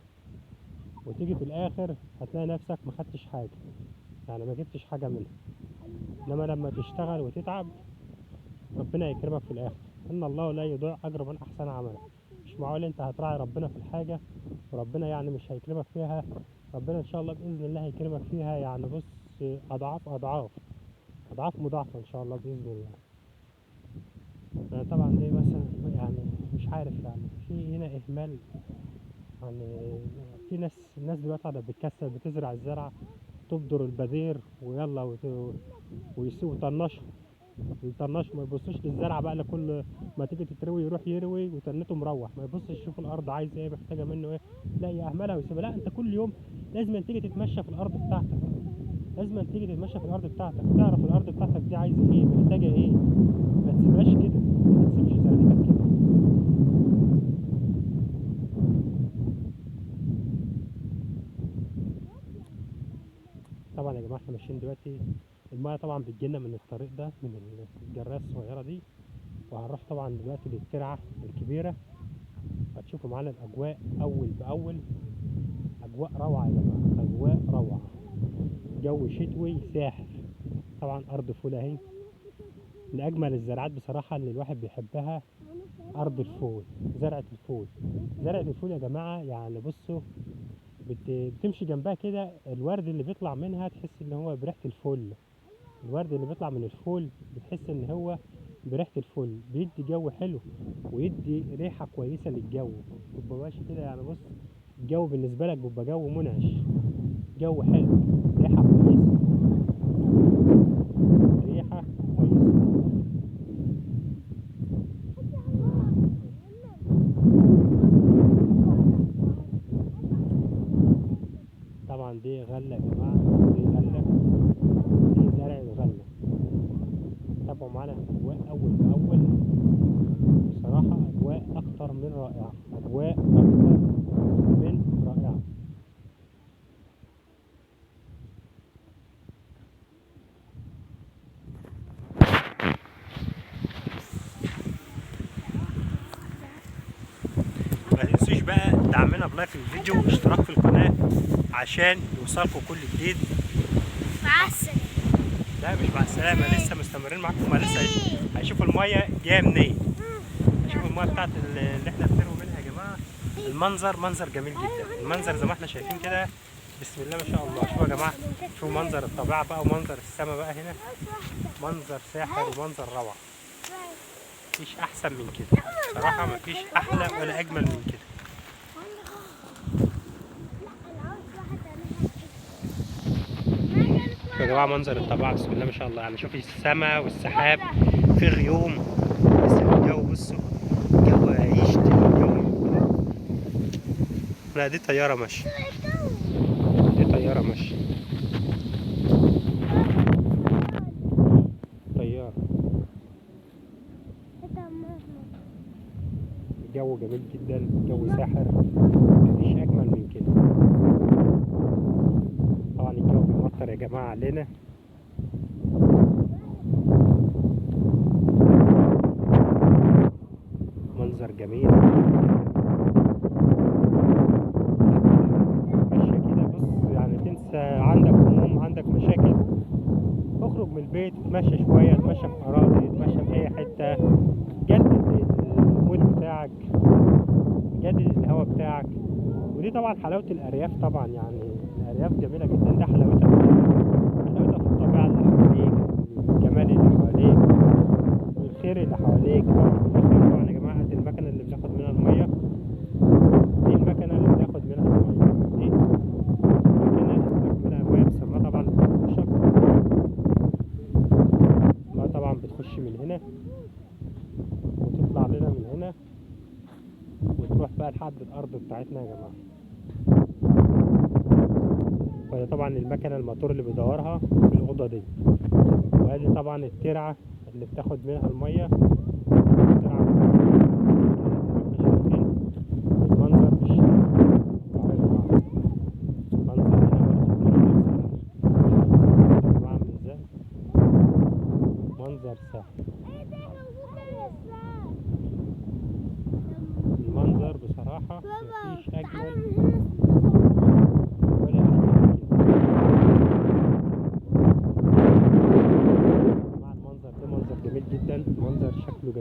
وتيجي في الاخر هتلاقي نفسك ما خدتش حاجة، يعني ما جبتش حاجة منها. انما لما تشتغل وتتعب ربنا يكرمك في الاخر. ان الله لا يضيع اجر من احسن عملا. مش معقول انت هتراعي ربنا في الحاجة وربنا يعني مش هيكرمك فيها. ربنا ان شاء الله باذن الله هيكرمك فيها، يعني بص اضعاف اضعاف اضعاف مضاعفة ان شاء الله باذن الله. يعني طبعا دي مثلا يعني مش عارف، يعني في هنا اهمال، يعني في ناس، الناس دلوقتي قاعدة بتكسل، بتزرع الزرع تبذر البذير ويلا ويطنشوا يطنشوا، ما يبصوش للزرع بقى، لكل ما تيجي تتروي يروح يروي وتنته مروح، ما يبصش يشوف الارض عايزه ايه، محتاجه منه ايه، لا يهملها ويسيبها. لا، انت كل يوم لازم تيجي تتمشى في الارض بتاعتك، لازم تيجي تتمشى في الارض بتاعتك، تعرف الارض بتاعتك دي عايزه ايه، محتاجه ايه. ما تسيبهاش كده، ما تسيبش زرعتك كده. طبعا يا جماعة احنا ماشيين دلوقتي، المايه طبعا بتجيلنا من الطريق ده، من الجرايه الصغيرة دي، وهنروح طبعا دلوقتي للترعه الكبيرة. هتشوفوا معانا الاجواء اول باول، اجواء روعه يا جماعة، اجواء روعه، جو شتوي ساحر. طبعا ارض فول اهي، من اجمل الزراعات بصراحة اللي الواحد بيحبها ارض الفول، زرعه الفول. زرعه الفول يا جماعة يعني بصوا بتمشي جنبها كده، الورد اللي بيطلع منها تحس ان هو بريحه الفل. الورد اللي بيطلع من الفول بتحس ان هو بريحه الفل، بيدي جو حلو ويدي ريحه كويسة للجو. تبقى ماشي كده يعني بص الجو بالنسبة لك بيبقى جو منعش، جو حلو، ريحه كويسة، ريحه كويسة. طبعا دي غله يا جماعة، دي غله، دي زرع الغلة. تابعوا معانا الاجواء اول باول، بصراحة اجواء اكتر من رائعة، اجواء اكتر من رائعة. ما تنسوش بقى دعمنا ب like الفيديو واشتراك في القناة عشان يوصلكم كل جديد. مع السلامة. لا مش مع السلامة، لسه مستمرين معاكم، لسه هيشوفوا المية جاية منين، هيشوفوا المية بتاعت اللي احنا بنروي منها يا جماعة. المنظر منظر جميل جدا، المنظر زي ما احنا شايفين كده، بسم الله ما شاء الله. شوفوا يا جماعة، شوفوا منظر الطبيعة بقى ومنظر السماء بقى هنا، منظر ساحر ومنظر روعة، مفيش أحسن من كده صراحة، مفيش أحلى ولا أجمل من كده. يا جماعة منظر الطبيعة بسم الله ما شاء الله، يعني شوفي السماء والسحاب، في غيوم، لسه الجو بصوا الجو يشتي الجو. لا دي طيارة ماشية، دي طيارة ماشية، طيارة. الجو جميل جدا، جو ساحر، مفيش أجمل من كده. طبعا الجو بيمطر يا جماعة علينا. منظر جميل، ماشية كده بص، يعني تنسى عندك هموم، عندك مشاكل، اخرج من البيت اتمشى شوية، اتمشى في أراضي، اتمشى في أي حتة، جدد ال mood بتاعك، جدد الهواء بتاعك. ودي طبعا حلاوة الأرياف، طبعا يعني الأرياف جميلة جدا، ده حلاوتها، حلاوتها في الطبيعة اللي حواليك، الجمال اللي حواليك، والخير اللي حواليك. طبعا يا جماعة دي المكنة اللي بناخد منها المية، دي المكنة اللي بناخد منها المية، دي المكنة اللي بناخد منها المية، بنسميها طبعا الشك. المية طبعا بتخش من هنا وتطلع لنا من هنا وتروح بقى لحد الأرض بتاعتنا يا جماعة. وده طبعا المكنة الموتور اللي بيدورها في الأوضة دي، وادي طبعا الترعة اللي بتاخد منها المية، الترعة زي ما احنا شايفين المنظر بالشكل اهو يا جماعة. منظر هنا برضه منظر ساحر، يا جماعة عامل ازاي، منظر ساحر.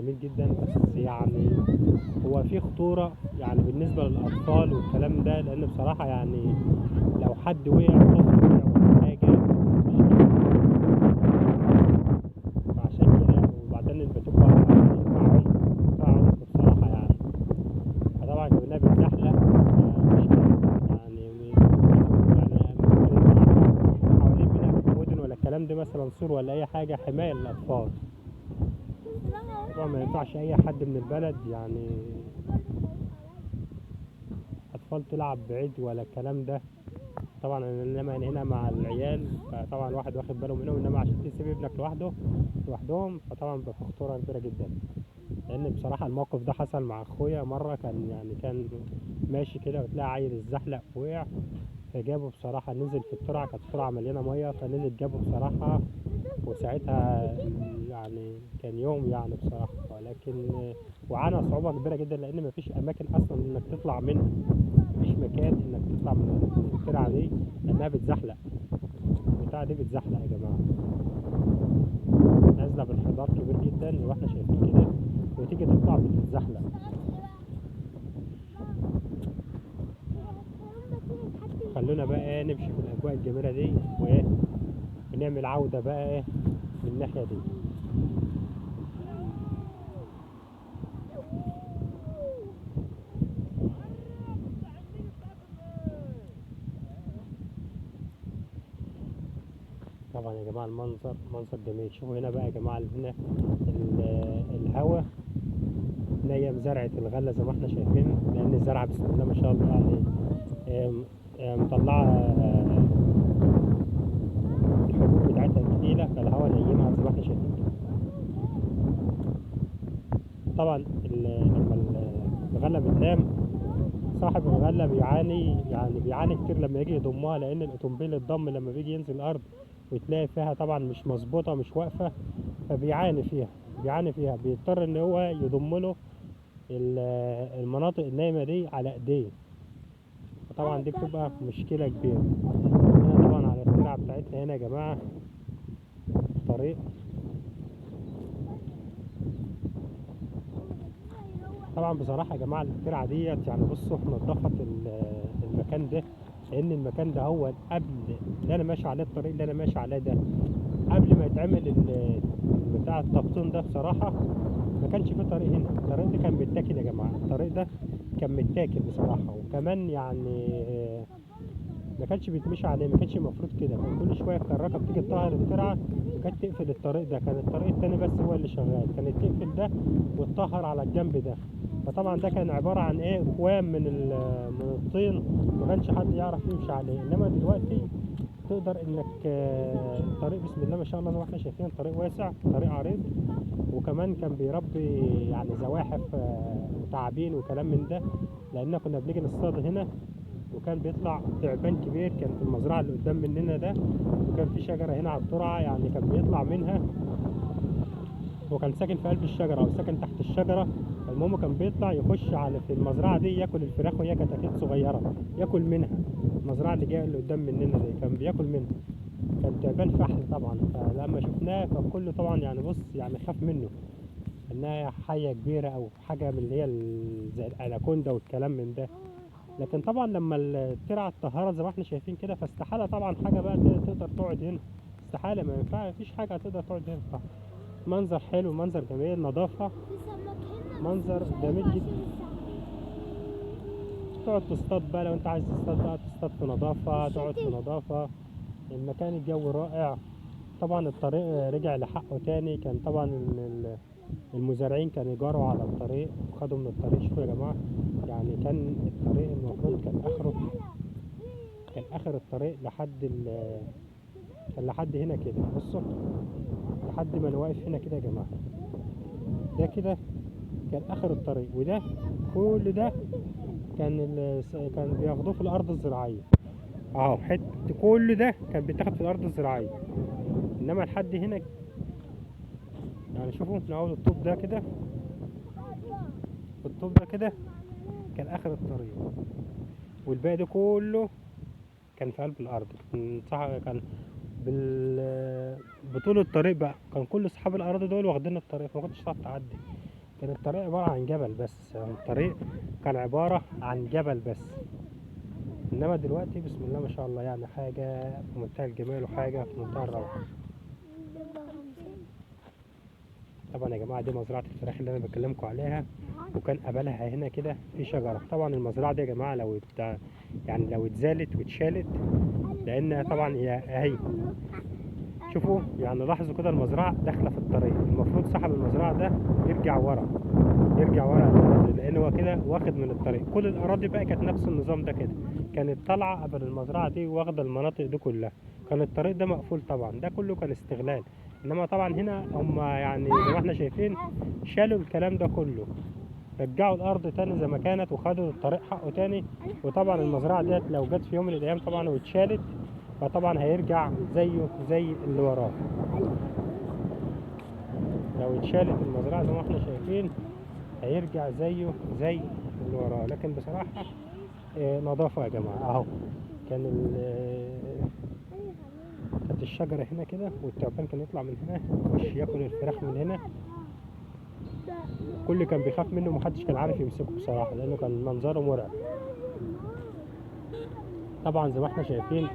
جميل جدا، بس يعني هو في خطورة يعني بالنسبة للأطفال والكلام ده، لأن بصراحة يعني لو حد وقع، طفل وقع ولا حاجة، فعشان كده. وبعدين بتبقى يعني فيها عمق بصراحة يعني، فطبعا كمان بتزحلق، مشكلة يعني. ممكن حوالين منها في مدن ولا الكلام ده مثلا سور ولا أي حاجة حماية للأطفال. طبعا ما ينفعش أي حد من البلد يعني أطفال تلعب بعيد ولا الكلام ده طبعا، انما هنا مع العيال فطبعا الواحد واخد باله منهم، انما عشان تسيب ابنك لوحدهم فطبعا بيبقى في خطورة كبيرة جدا. لان بصراحة الموقف ده حصل مع اخويا مرة، كان ماشي كده وتلاقي عيل اتزحلق وقع، فجابه بصراحة نزل في الترعه، كانت الترعه مليانة مية، فنزل جابه بصراحة، وساعتها يعني كان يوم يعني بصراحة، ولكن وعانى صعوبة كبيرة جدا، لان مفيش اماكن اصلا انك تطلع منها، مفيش مكان انك تطلع من الترعه دي لانها بتزحلق، البتاعه دي بتزحلق يا جماعة، نازله بانحدار كبير جدا واحنا شايفين كده، وتيجي تطلع بتتزحلق. خلونا بقى نمشي في الاجواء الجميلة دي وايه، ونعمل عوده بقى ايه من الناحية دي. طبعا يا جماعة المنظر منظر جميل. شوفوا هنا بقى يا جماعة، هنا الهواء نايم زرعه الغلة زي ما احنا شايفين، لان الزرعه بسم الله ما شاء الله يعني مطلعه الحبوب بتاعتها تقيلة، فالهواء نايمها زي ما احنا شايفين كده. طبعا لما الغلة بتنام صاحب الغلة بيعاني، يعني بيعاني كتير لما يجي يضمها، لان الاوتومبيل الضم لما بيجي ينزل الارض وتلاقي فيها طبعا مش مظبوطة مش واقفة، فبيعاني فيها، بيعاني فيها، بيضطر ان هو يضم له المناطق النايمه دي على ايديه، فطبعا دي بتبقى مشكلة كبيرة. هنا طبعا على الترعه بتاعتنا هنا يا جماعة الطريق طبعا بصراحة يا جماعة الترعه ديت يعني بصوا نظفت المكان ده، لان المكان ده هو قبل اللي انا ماشي عليه، الطريق اللي انا ماشي عليه ده قبل ما يتعمل بتاع التبطين ده بصراحة ما كانش فيه طريق هنا، الطريق ده كان متاكل يا جماعة، الطريق ده كان متاكل بصراحة، وكمان يعني ما كانش بيتمشي عليه، ما كانش المفروض كده، كان كل شوية الكراكه بتيجي تطهر الترعه وكانت تقفل الطريق ده، كان الطريق التاني بس هو اللي شغال، كانت تقفل ده وتطهر على الجنب ده، فطبعا ده كان عبارة عن ايه، اكوام من الطين، ما كانش حد يعرف يمشي عليه. انما دلوقتي تقدر انك الطريق بسم الله ما شاء الله زي ما احنا شايفين طريق واسع، طريق عريض، وكمان كان بيربي يعني زواحف وتعابين وكلام من ده، لان كنا بنيجي نصطاد هنا، وكان بيطلع تعبان كبير كان في المزرعة اللي قدام مننا ده، وكان في شجرة هنا على الترعه يعني كان بيطلع منها، وكان ساكن في قلب الشجرة او ساكن تحت الشجرة. المهم كان بيطلع يخش على في المزرعة دي ياكل الفراخ، وهي كتاكيت صغيرة ياكل منها، المزرعة اللي جاية اللي قدام مننا دي كان بياكل منها، كان تعبان فحل طبعا. فلما شفناه كان كله طبعا يعني بص يعني خاف منه، انها حيه كبيرة او حاجة من اللي هي زي الاناكوندا والكلام من ده. لكن طبعا لما الترعه اتطهرت زي ما احنا شايفين كده، فاستحاله طبعا حاجة بقى تقدر تقعد هنا، استحالة، ما ينفع، مفيش حاجة هتقدر تقعد هنا. منظر حلو، منظر جميل، نظافة، منظر جميل جدا. تقعد تصطاد بقى لو انت عايز تصطاد بقى، تصطاد في نظافة، تقعد في نظافة، المكان الجو رائع. طبعا الطريق رجع لحقه تاني، كان طبعا المزارعين كانوا يجاروا على الطريق وخدوا من الطريق. شوفوا يا جماعة يعني كان الطريق المفروض كان اخره، كان اخر الطريق لحد كان لحد هنا كده، بصوا لحد ما انا واقف هنا كده يا جماعة، ده كده كان اخر الطريق، وده كل ده كان بياخدوه في الارض الزراعية اهو، حتة كل ده كان بيتاخد في الارض الزراعية، انما لحد هنا يعني شوفوا من اول الطوب ده كده، الطوب ده كده كان اخر الطريق، والباقي ده كله كان في قلب الارض، كان بطول الطريق بقى، كان كل اصحاب الاراضي دول واخدين الطريق، فما كنتش هتعرف تعدي. كان الطريق عبارة عن جبل بس، يعني الطريق كان عبارة عن جبل بس. انما دلوقتي بسم الله ما شاء الله، يعني حاجة في منتهى الجمال وحاجة في منتهى الروعة. طبعا يا جماعة دي مزرعة الفراخ اللي انا بكلمكم عليها، وكان قبلها هنا كده في شجرة. طبعا المزرعة دي يا جماعة لو يعني لو اتزالت واتشالت، لان طبعا هي اهي، شوفوا يعني لاحظوا كده المزرعة داخلة في الطريق. المفروض صاحب المزرعة ده يرجع ورا، يرجع ورا الأراضي، لأن هو كده واخد من الطريق. كل الأراضي بقى كانت نفس النظام ده كده، كانت طالعة قبل المزرعة دي واخدة المناطق دي كلها، كان الطريق ده مقفول طبعا، ده كله كان استغلال. إنما طبعا هنا هم يعني زي ما احنا شايفين شالوا الكلام ده كله، رجعوا الأرض تاني زي ما كانت وخدوا الطريق حقه تاني. وطبعا المزرعة ديت لو جت في يوم من الأيام طبعا واتشالت، فطبعا هيرجع زيه زي اللي وراه. لو اتشالت المزرعة زي ما احنا شايفين هيرجع زيه زي اللي وراه. لكن بصراحة نظافة يا جماعة اهو. كان كانت الشجرة هنا كده، والتعبان كان يطلع من هنا يخش ياكل الفراخ من هنا. كل كان بيخاف منه، ومحدش كان عارف يمسكه بصراحة لأنه كان منظره مرعب. طبعا زي ما احنا شايفين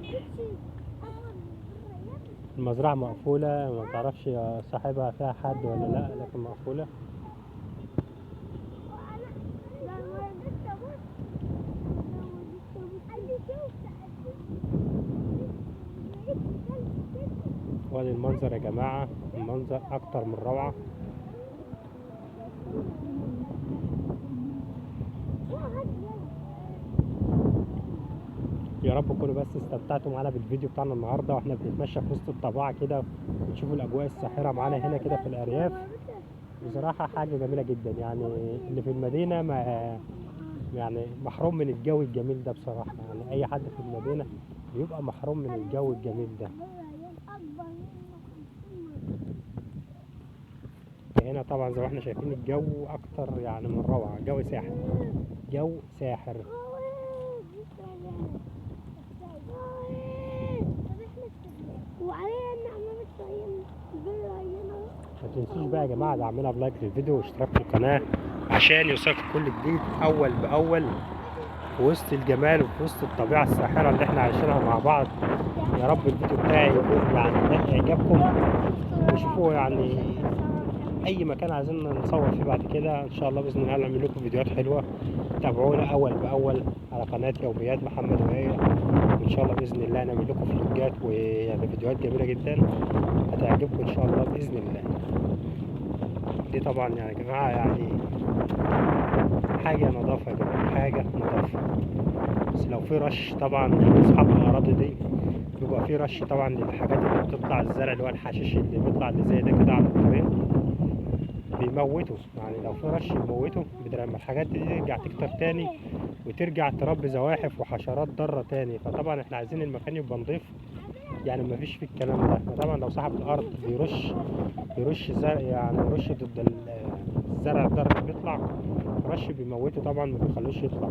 المزرعة مقفولة، ما تعرفش صاحبها فيها حد ولا لا، لكن مقفولة. وادي المنظر يا جماعة، المنظر أكتر من روعة. يا رب تكونوا بس استمتعتوا معانا بالفيديو بتاعنا النهارده، واحنا بنتمشى في وسط الطبيعة كده وتشوفوا الاجواء الساحرة معانا هنا كده في الارياف. بصراحة حاجة جميلة جدا، يعني اللي في المدينة ما يعني محروم من الجو الجميل ده بصراحة. يعني اي حد في المدينة بيبقى محروم من الجو الجميل ده. هنا طبعا زي ما احنا شايفين الجو اكتر يعني من روعه، جو ساحر، جو ساحر. ما تنسوش بقى يا جماعة دعمنا ب like للفيديو واشتراك في القناة عشان يوصلكم كل جديد اول باول في وسط الجمال وفي وسط الطبيعة الساحرة اللي احنا عايشينها مع بعض. يا رب الفيديو بتاعي يكون يعني نال اعجابكم، وشوفوا يعني اي مكان عايزين نصور فيه بعد كده ان شاء الله باذن الله نعمل لكم فيديوهات حلوة. تابعونا اول باول على قناة يوميات محمد وهي، وان شاء الله باذن الله نعمل لكم فلوجات ويعني فيديوهات جميلة جدا هتعجبكم ان شاء الله باذن الله. دي طبعا يا جماعة يعني حاجة نظافة يا جماعة، حاجة نظافة. بس لو في رش طبعا، اصحاب الاراضي دي بيبقى في رش طبعا للحاجات اللي بتطلع، الزرع اللي هو الحشيش اللي بيطلع اللي زي ده كده على الطريق بيموتوا. يعني لو في رش يموتوا، بدل ما الحاجات دي ترجع تكتر تاني وترجع تربي زواحف وحشرات ضارة تاني. فطبعا احنا عايزين المكان يبقى نضيف، يعني مفيش فيه الكلام ده. فطبعا لو صاحب الارض بيرش زرع، يعني يرش ضد الزرع الضار اللي بيطلع، رش بيموته طبعا، ما بيخلوش يطلع.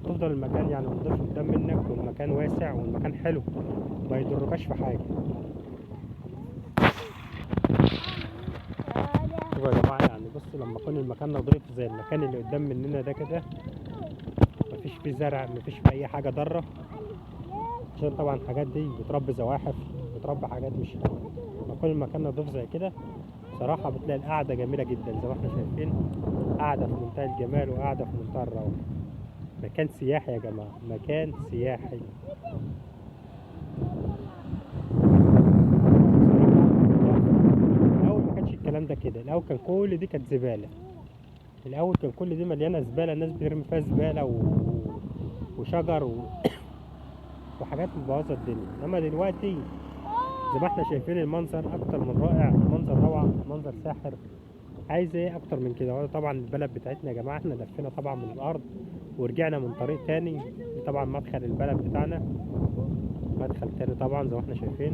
تفضل المكان يعني نضيف قدام منك، والمكان واسع والمكان حلو، ما يضركش في حاجة. شوفوا يا جماعة يعني بصوا لما يكون المكان نظيف زي المكان اللي قدام مننا ده كده، مفيش فيه زرع، مفيش فيه اي حاجة ضارة، عشان طبعا الحاجات دي بتربي زواحف، بتربي حاجات مش حلوة. لما يكون المكان نظيف زي كده صراحة بتلاقي القعدة جميلة جدا زي ما احنا شايفين، قعدة في منتهى الجمال وقعده في منتهى الروعة. مكان سياحي يا جماعة، مكان سياحي. الأول ما كانش الكلام ده كده، الأول كان كل دي كانت زبالة، الأول كان كل دي مليانة زبالة، الناس بترمي فيها زبالة وشجر وحاجات مبوظة الدنيا. إنما دلوقتي زي ما احنا شايفين المنظر أكتر من رائع، منظر روعة، منظر ساحر. عايز ايه أكتر من كده؟ طبعا البلد بتاعتنا يا جماعة احنا لفينا طبعا من الأرض ورجعنا من طريق تاني، طبعا مدخل البلد بتاعنا مدخل تاني طبعا زي ما احنا شايفين.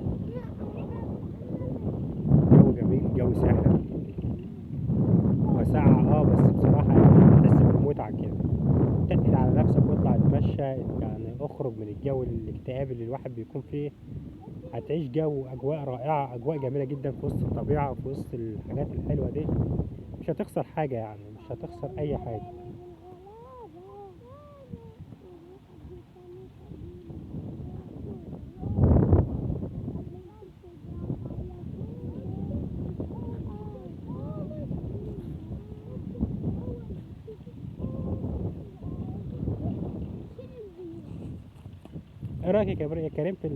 جو جميل، جو ساحر وساعة بس بصراحة يعني بتحس بالمتعة كده. تقل على نفسك واطلع اتمشى، يعني اخرج من الجو الاكتئاب اللي الواحد بيكون فيه. هتعيش جو، اجواء رائعة، اجواء جميلة جدا في وسط الطبيعة وفي وسط الحاجات الحلوة دي. مش هتخسر حاجة يعني، مش هتخسر اي حاجة. ايه رايك يا كريم في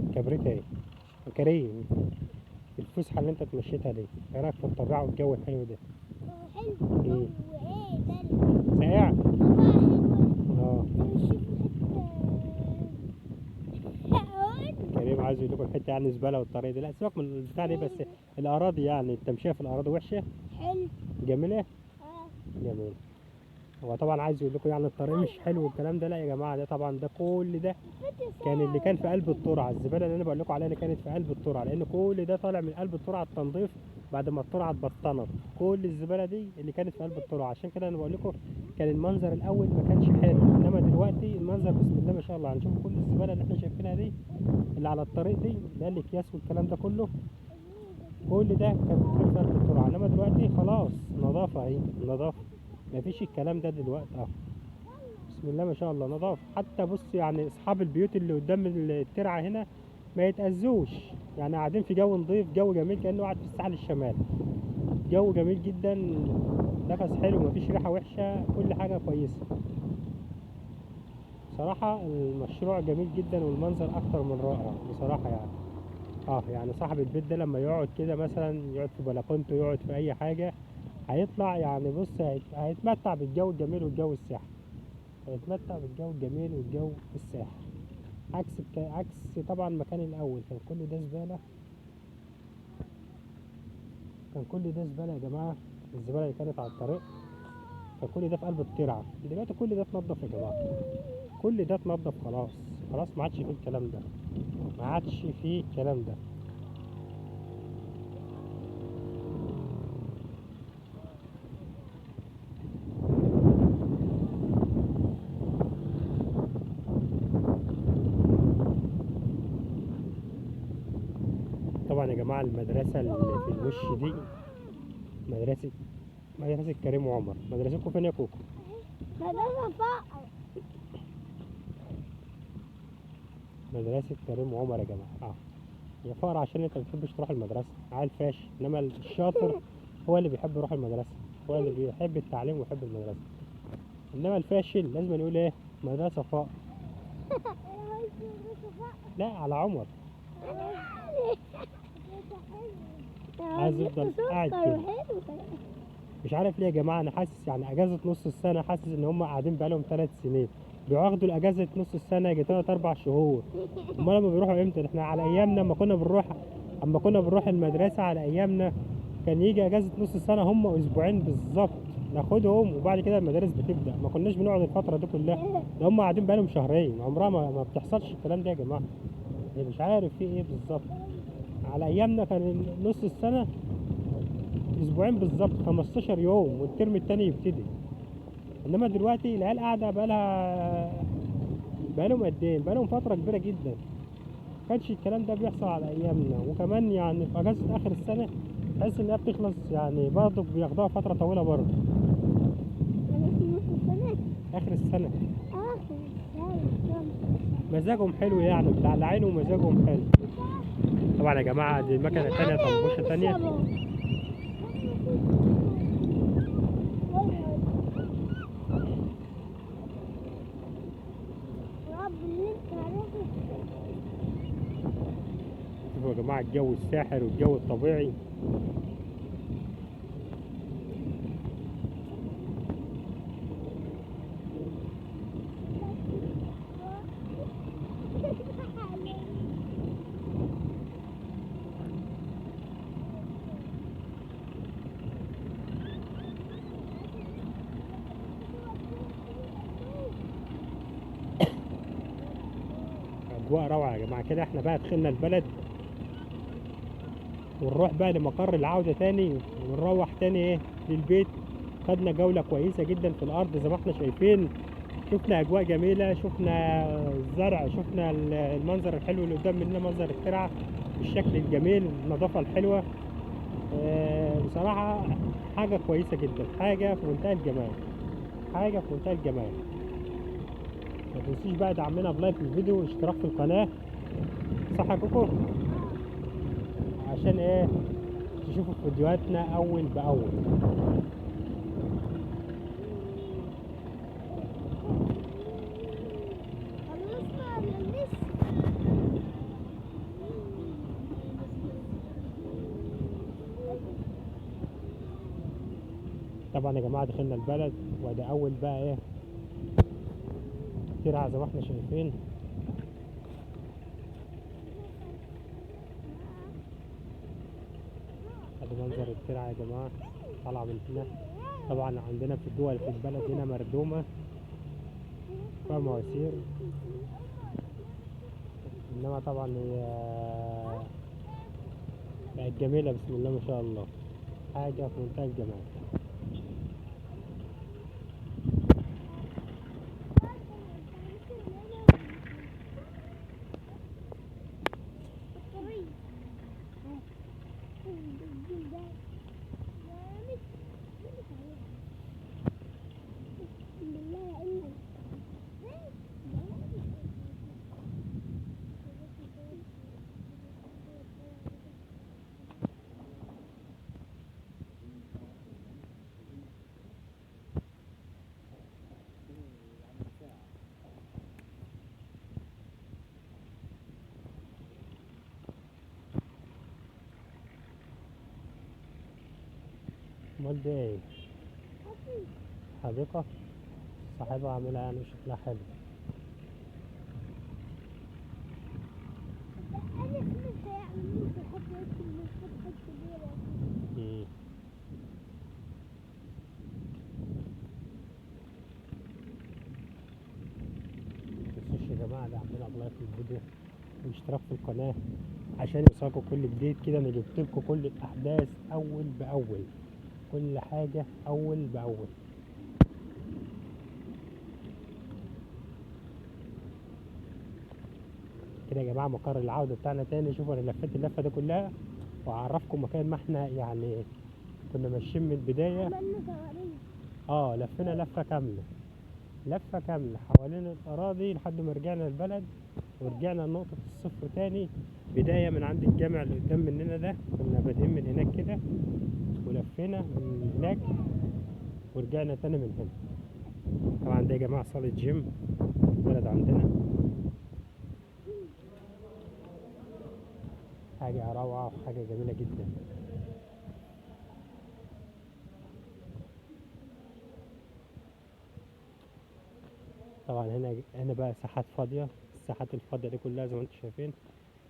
الكبريت؟ ايه يا كريم الفسحة اللي انت اتمشيتها دي، ايه رايك في الطبيعة والجو الحلو ده؟ حلو الجو. ايه بلد ساقع. طبيعة حلوة. اه تمشي في حتة. كريم عايز يقول لكم الحتة يعني زبالة والطريق دي، لا سيبك من البتاع دي، بس الاراضي يعني التمشيه في الاراضي وحشة. حلو. جميلة. اه جميل. هو طبعا عايز يقول لكم يعني الطريق مش حلو والكلام ده، لا يا جماعة، ده طبعا ده كل ده كان اللي كان في قلب الترعه، الزبالة اللي انا بقول لكم عليها اللي كانت في قلب الترعه، لان كل ده طالع من قلب الترعه التنظيف بعد ما الترعه اتبطنت، كل الزبالة دي اللي كانت في قلب الترعه. عشان كده انا بقول لكم كان المنظر الاول ما كانش حلو، انما دلوقتي المنظر بسم الله ما شاء الله. هنشوف كل الزبالة اللي احنا شايفينها دي اللي على الطريق دي، ده الاكياس والكلام ده كله، كل ده كان بيترمي في قلب الترعه، انما دلوقتي خلاص نظافة اهي، نظافة، مفيش الكلام ده دلوقتي. اهو بسم الله ما شاء الله نظافة. حتى بص يعني اصحاب البيوت اللي قدام الترعه هنا ما يتأذوش، يعني قاعدين في جو نظيف، جو جميل، كأنه قاعد في الساحل الشمالي، جو جميل جدا، نفس حلو، مفيش ريحه وحشة، كل حاجة كويسة. بصراحة المشروع جميل جدا والمنظر اكتر من رائع بصراحة يعني. يعني صاحب البيت ده لما يقعد كده مثلا، يقعد في بلكونته، يقعد في اي حاجة، هيطلع يعني بص هيتمتع بالجو الجميل والجو الساحر، هيتمتع بالجو الجميل والجو الساحر، عكس طبعا مكان الاول كان كل ده زبالة، كان كل ده زبالة يا جماعة، الزبالة اللي كانت على الطريق كان كل ده في قلب الترعه. دلوقتي كل ده اتنضف يا جماعة، كل ده اتنضف خلاص، خلاص ما عادش فيه الكلام ده، ما عادش فيه الكلام ده. طبعا يا جماعة المدرسة اللي في الوش دي مدرسه كريم وعمر. مدرستكم فين يا كوكو؟ مدرسه فقر. مدرسه كريم وعمر يا جماعة. يا فقر عشان انت ما بتحبش تروح المدرسة، عيل فاشل، انما الشاطر هو اللي بيحب يروح المدرسة، هو اللي بيحب التعليم ويحب المدرسة، انما الفاشل لازم نقول ايه؟ مدرسه فقر. لا على عمر عايز يفضل قاعد كده. مش عارف ليه يا جماعة، انا حاسس يعني اجازه نص السنة، حاسس ان هم قاعدين بقالهم 3 سنين بياخدوا الاجازة نص السنة، يجي 3 4 شهور. امال لما بيروحوا امتى؟ احنا على ايامنا اما كنا بنروح المدرسة على ايامنا كان يجي اجازه نص السنة هم اسبوعين بالظبط ناخدهم، وبعد كده المدارس بتبدا، ما كناش بنقعد الفترة دي كلها. ده هم قاعدين بقالهم شهرين، عمرها ما بتحصلش الكلام ده يا جماعة. مش عارف في ايه بالظبط. على ايامنا كان نص السنة اسبوعين بالظبط، 15 يوم، والترم التاني يبتدي. انما دلوقتي العيال قاعدة بقالهم قد ايه؟ بقالهم فترة كبيرة جدا. ما كانش الكلام ده بيحصل على ايامنا. وكمان يعني في اجازه اخر السنة تحس انها بتخلص يعني، برضه بياخدوها فترة طويلة برضه. اخر السنة مزاجهم حلو يعني، مدلعين ومزاجهم حلو. طبعا يا جماعة دي مكنه ثانية، طنبوشه ثانية. شوفوا يا جماعة الجو الساحر والجو الطبيعي. اجواء روعه يا جماعة. كده احنا بقى دخلنا البلد، ونروح بقى لمقر العودة تاني، ونروح تاني ايه للبيت. خدنا جولة كويسة جدا في الارض زي ما احنا شايفين. شفنا اجواء جميلة، شفنا الزرع، شفنا المنظر الحلو اللي قدام مننا، منظر الترعه، الشكل الجميل، النظافة الحلوة. بصراحة حاجة كويسة جدا، حاجة في منتهى الجمال، حاجة في منتهى الجمال. ما تنسوش بقى دعمنا ب like للفيديو واشتراك في القناة، صح يا كوكو؟ عشان ايه؟ تشوفوا فيديوهاتنا اول باول. خلصنا ولا لسه؟ طبعا يا جماعة دخلنا البلد، وده اول بقى ايه ترعه زي ما احنا شايفين. ادي منظر الترعه يا جماعة طالعه من هنا. طبعا عندنا في الدول في البلد هنا مردومه فيها مواسير، انما طبعا هي بقت جميلة بسم الله ما شاء الله، حاجة في منتهى الجمال. امال ده ايه؟ حديقة صاحبها عاملها يعني شكلها حلو. أنا سمعت يعني ممكن حد يدخل من الفتحة الكبيرة. متنسوش يا جماعة دعمنا ب like للفيديو واشتراك في القناة عشان يوصلكوا كل جديد كده. انا جبت لكم كل الأحداث أول بأول، كل حاجة أول بأول. كده يا جماعة مقر العودة بتاعنا تاني. شوفوا أنا لفيت اللفة دي كلها وأعرفكم مكان ما احنا يعني كنا ماشيين من البداية. عملنا صواريخ. لفينا لفة كاملة، لفة كاملة حوالين الأراضي لحد ما رجعنا البلد، ورجعنا لنقطة الصفر تاني، بداية من عند الجامع اللي قدام مننا ده، كنا بادئين من هناك كده ولفينا من هناك ورجعنا تاني من هنا. طبعا ده يا جماعة صالة جيم البلد عندنا، حاجة روعة وحاجة جميلة جدا. طبعا هنا بقى ساحات فاضية، الساحات الفاضية دي كلها زي ما انتم شايفين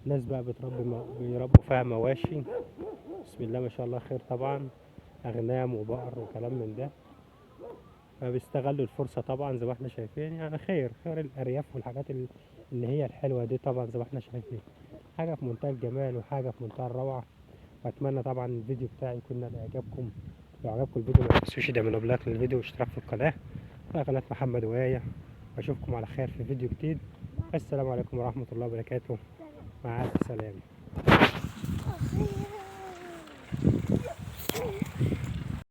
ناس بقى بيربوا فيها مواشي، بسم الله ما شاء الله خير، طبعا أغنام وبقر وكلام من ده، فبيستغلوا الفرصة طبعا زي ما احنا شايفين، يعني خير خير الأرياف والحاجات اللي هي الحلوة دي طبعا زي ما احنا شايفين، حاجة في منتهى الجمال وحاجة في منتهى الروعة. وأتمنى طبعا الفيديو بتاعي يكون نال إعجابكم، لو عجبكم الفيديو ما تنسوش تعملوا لايك للفيديو واشتراك في القناة، قناة محمد وآية، وأشوفكم على خير في فيديو جديد. السلام عليكم ورحمة الله وبركاته، مع السلامة.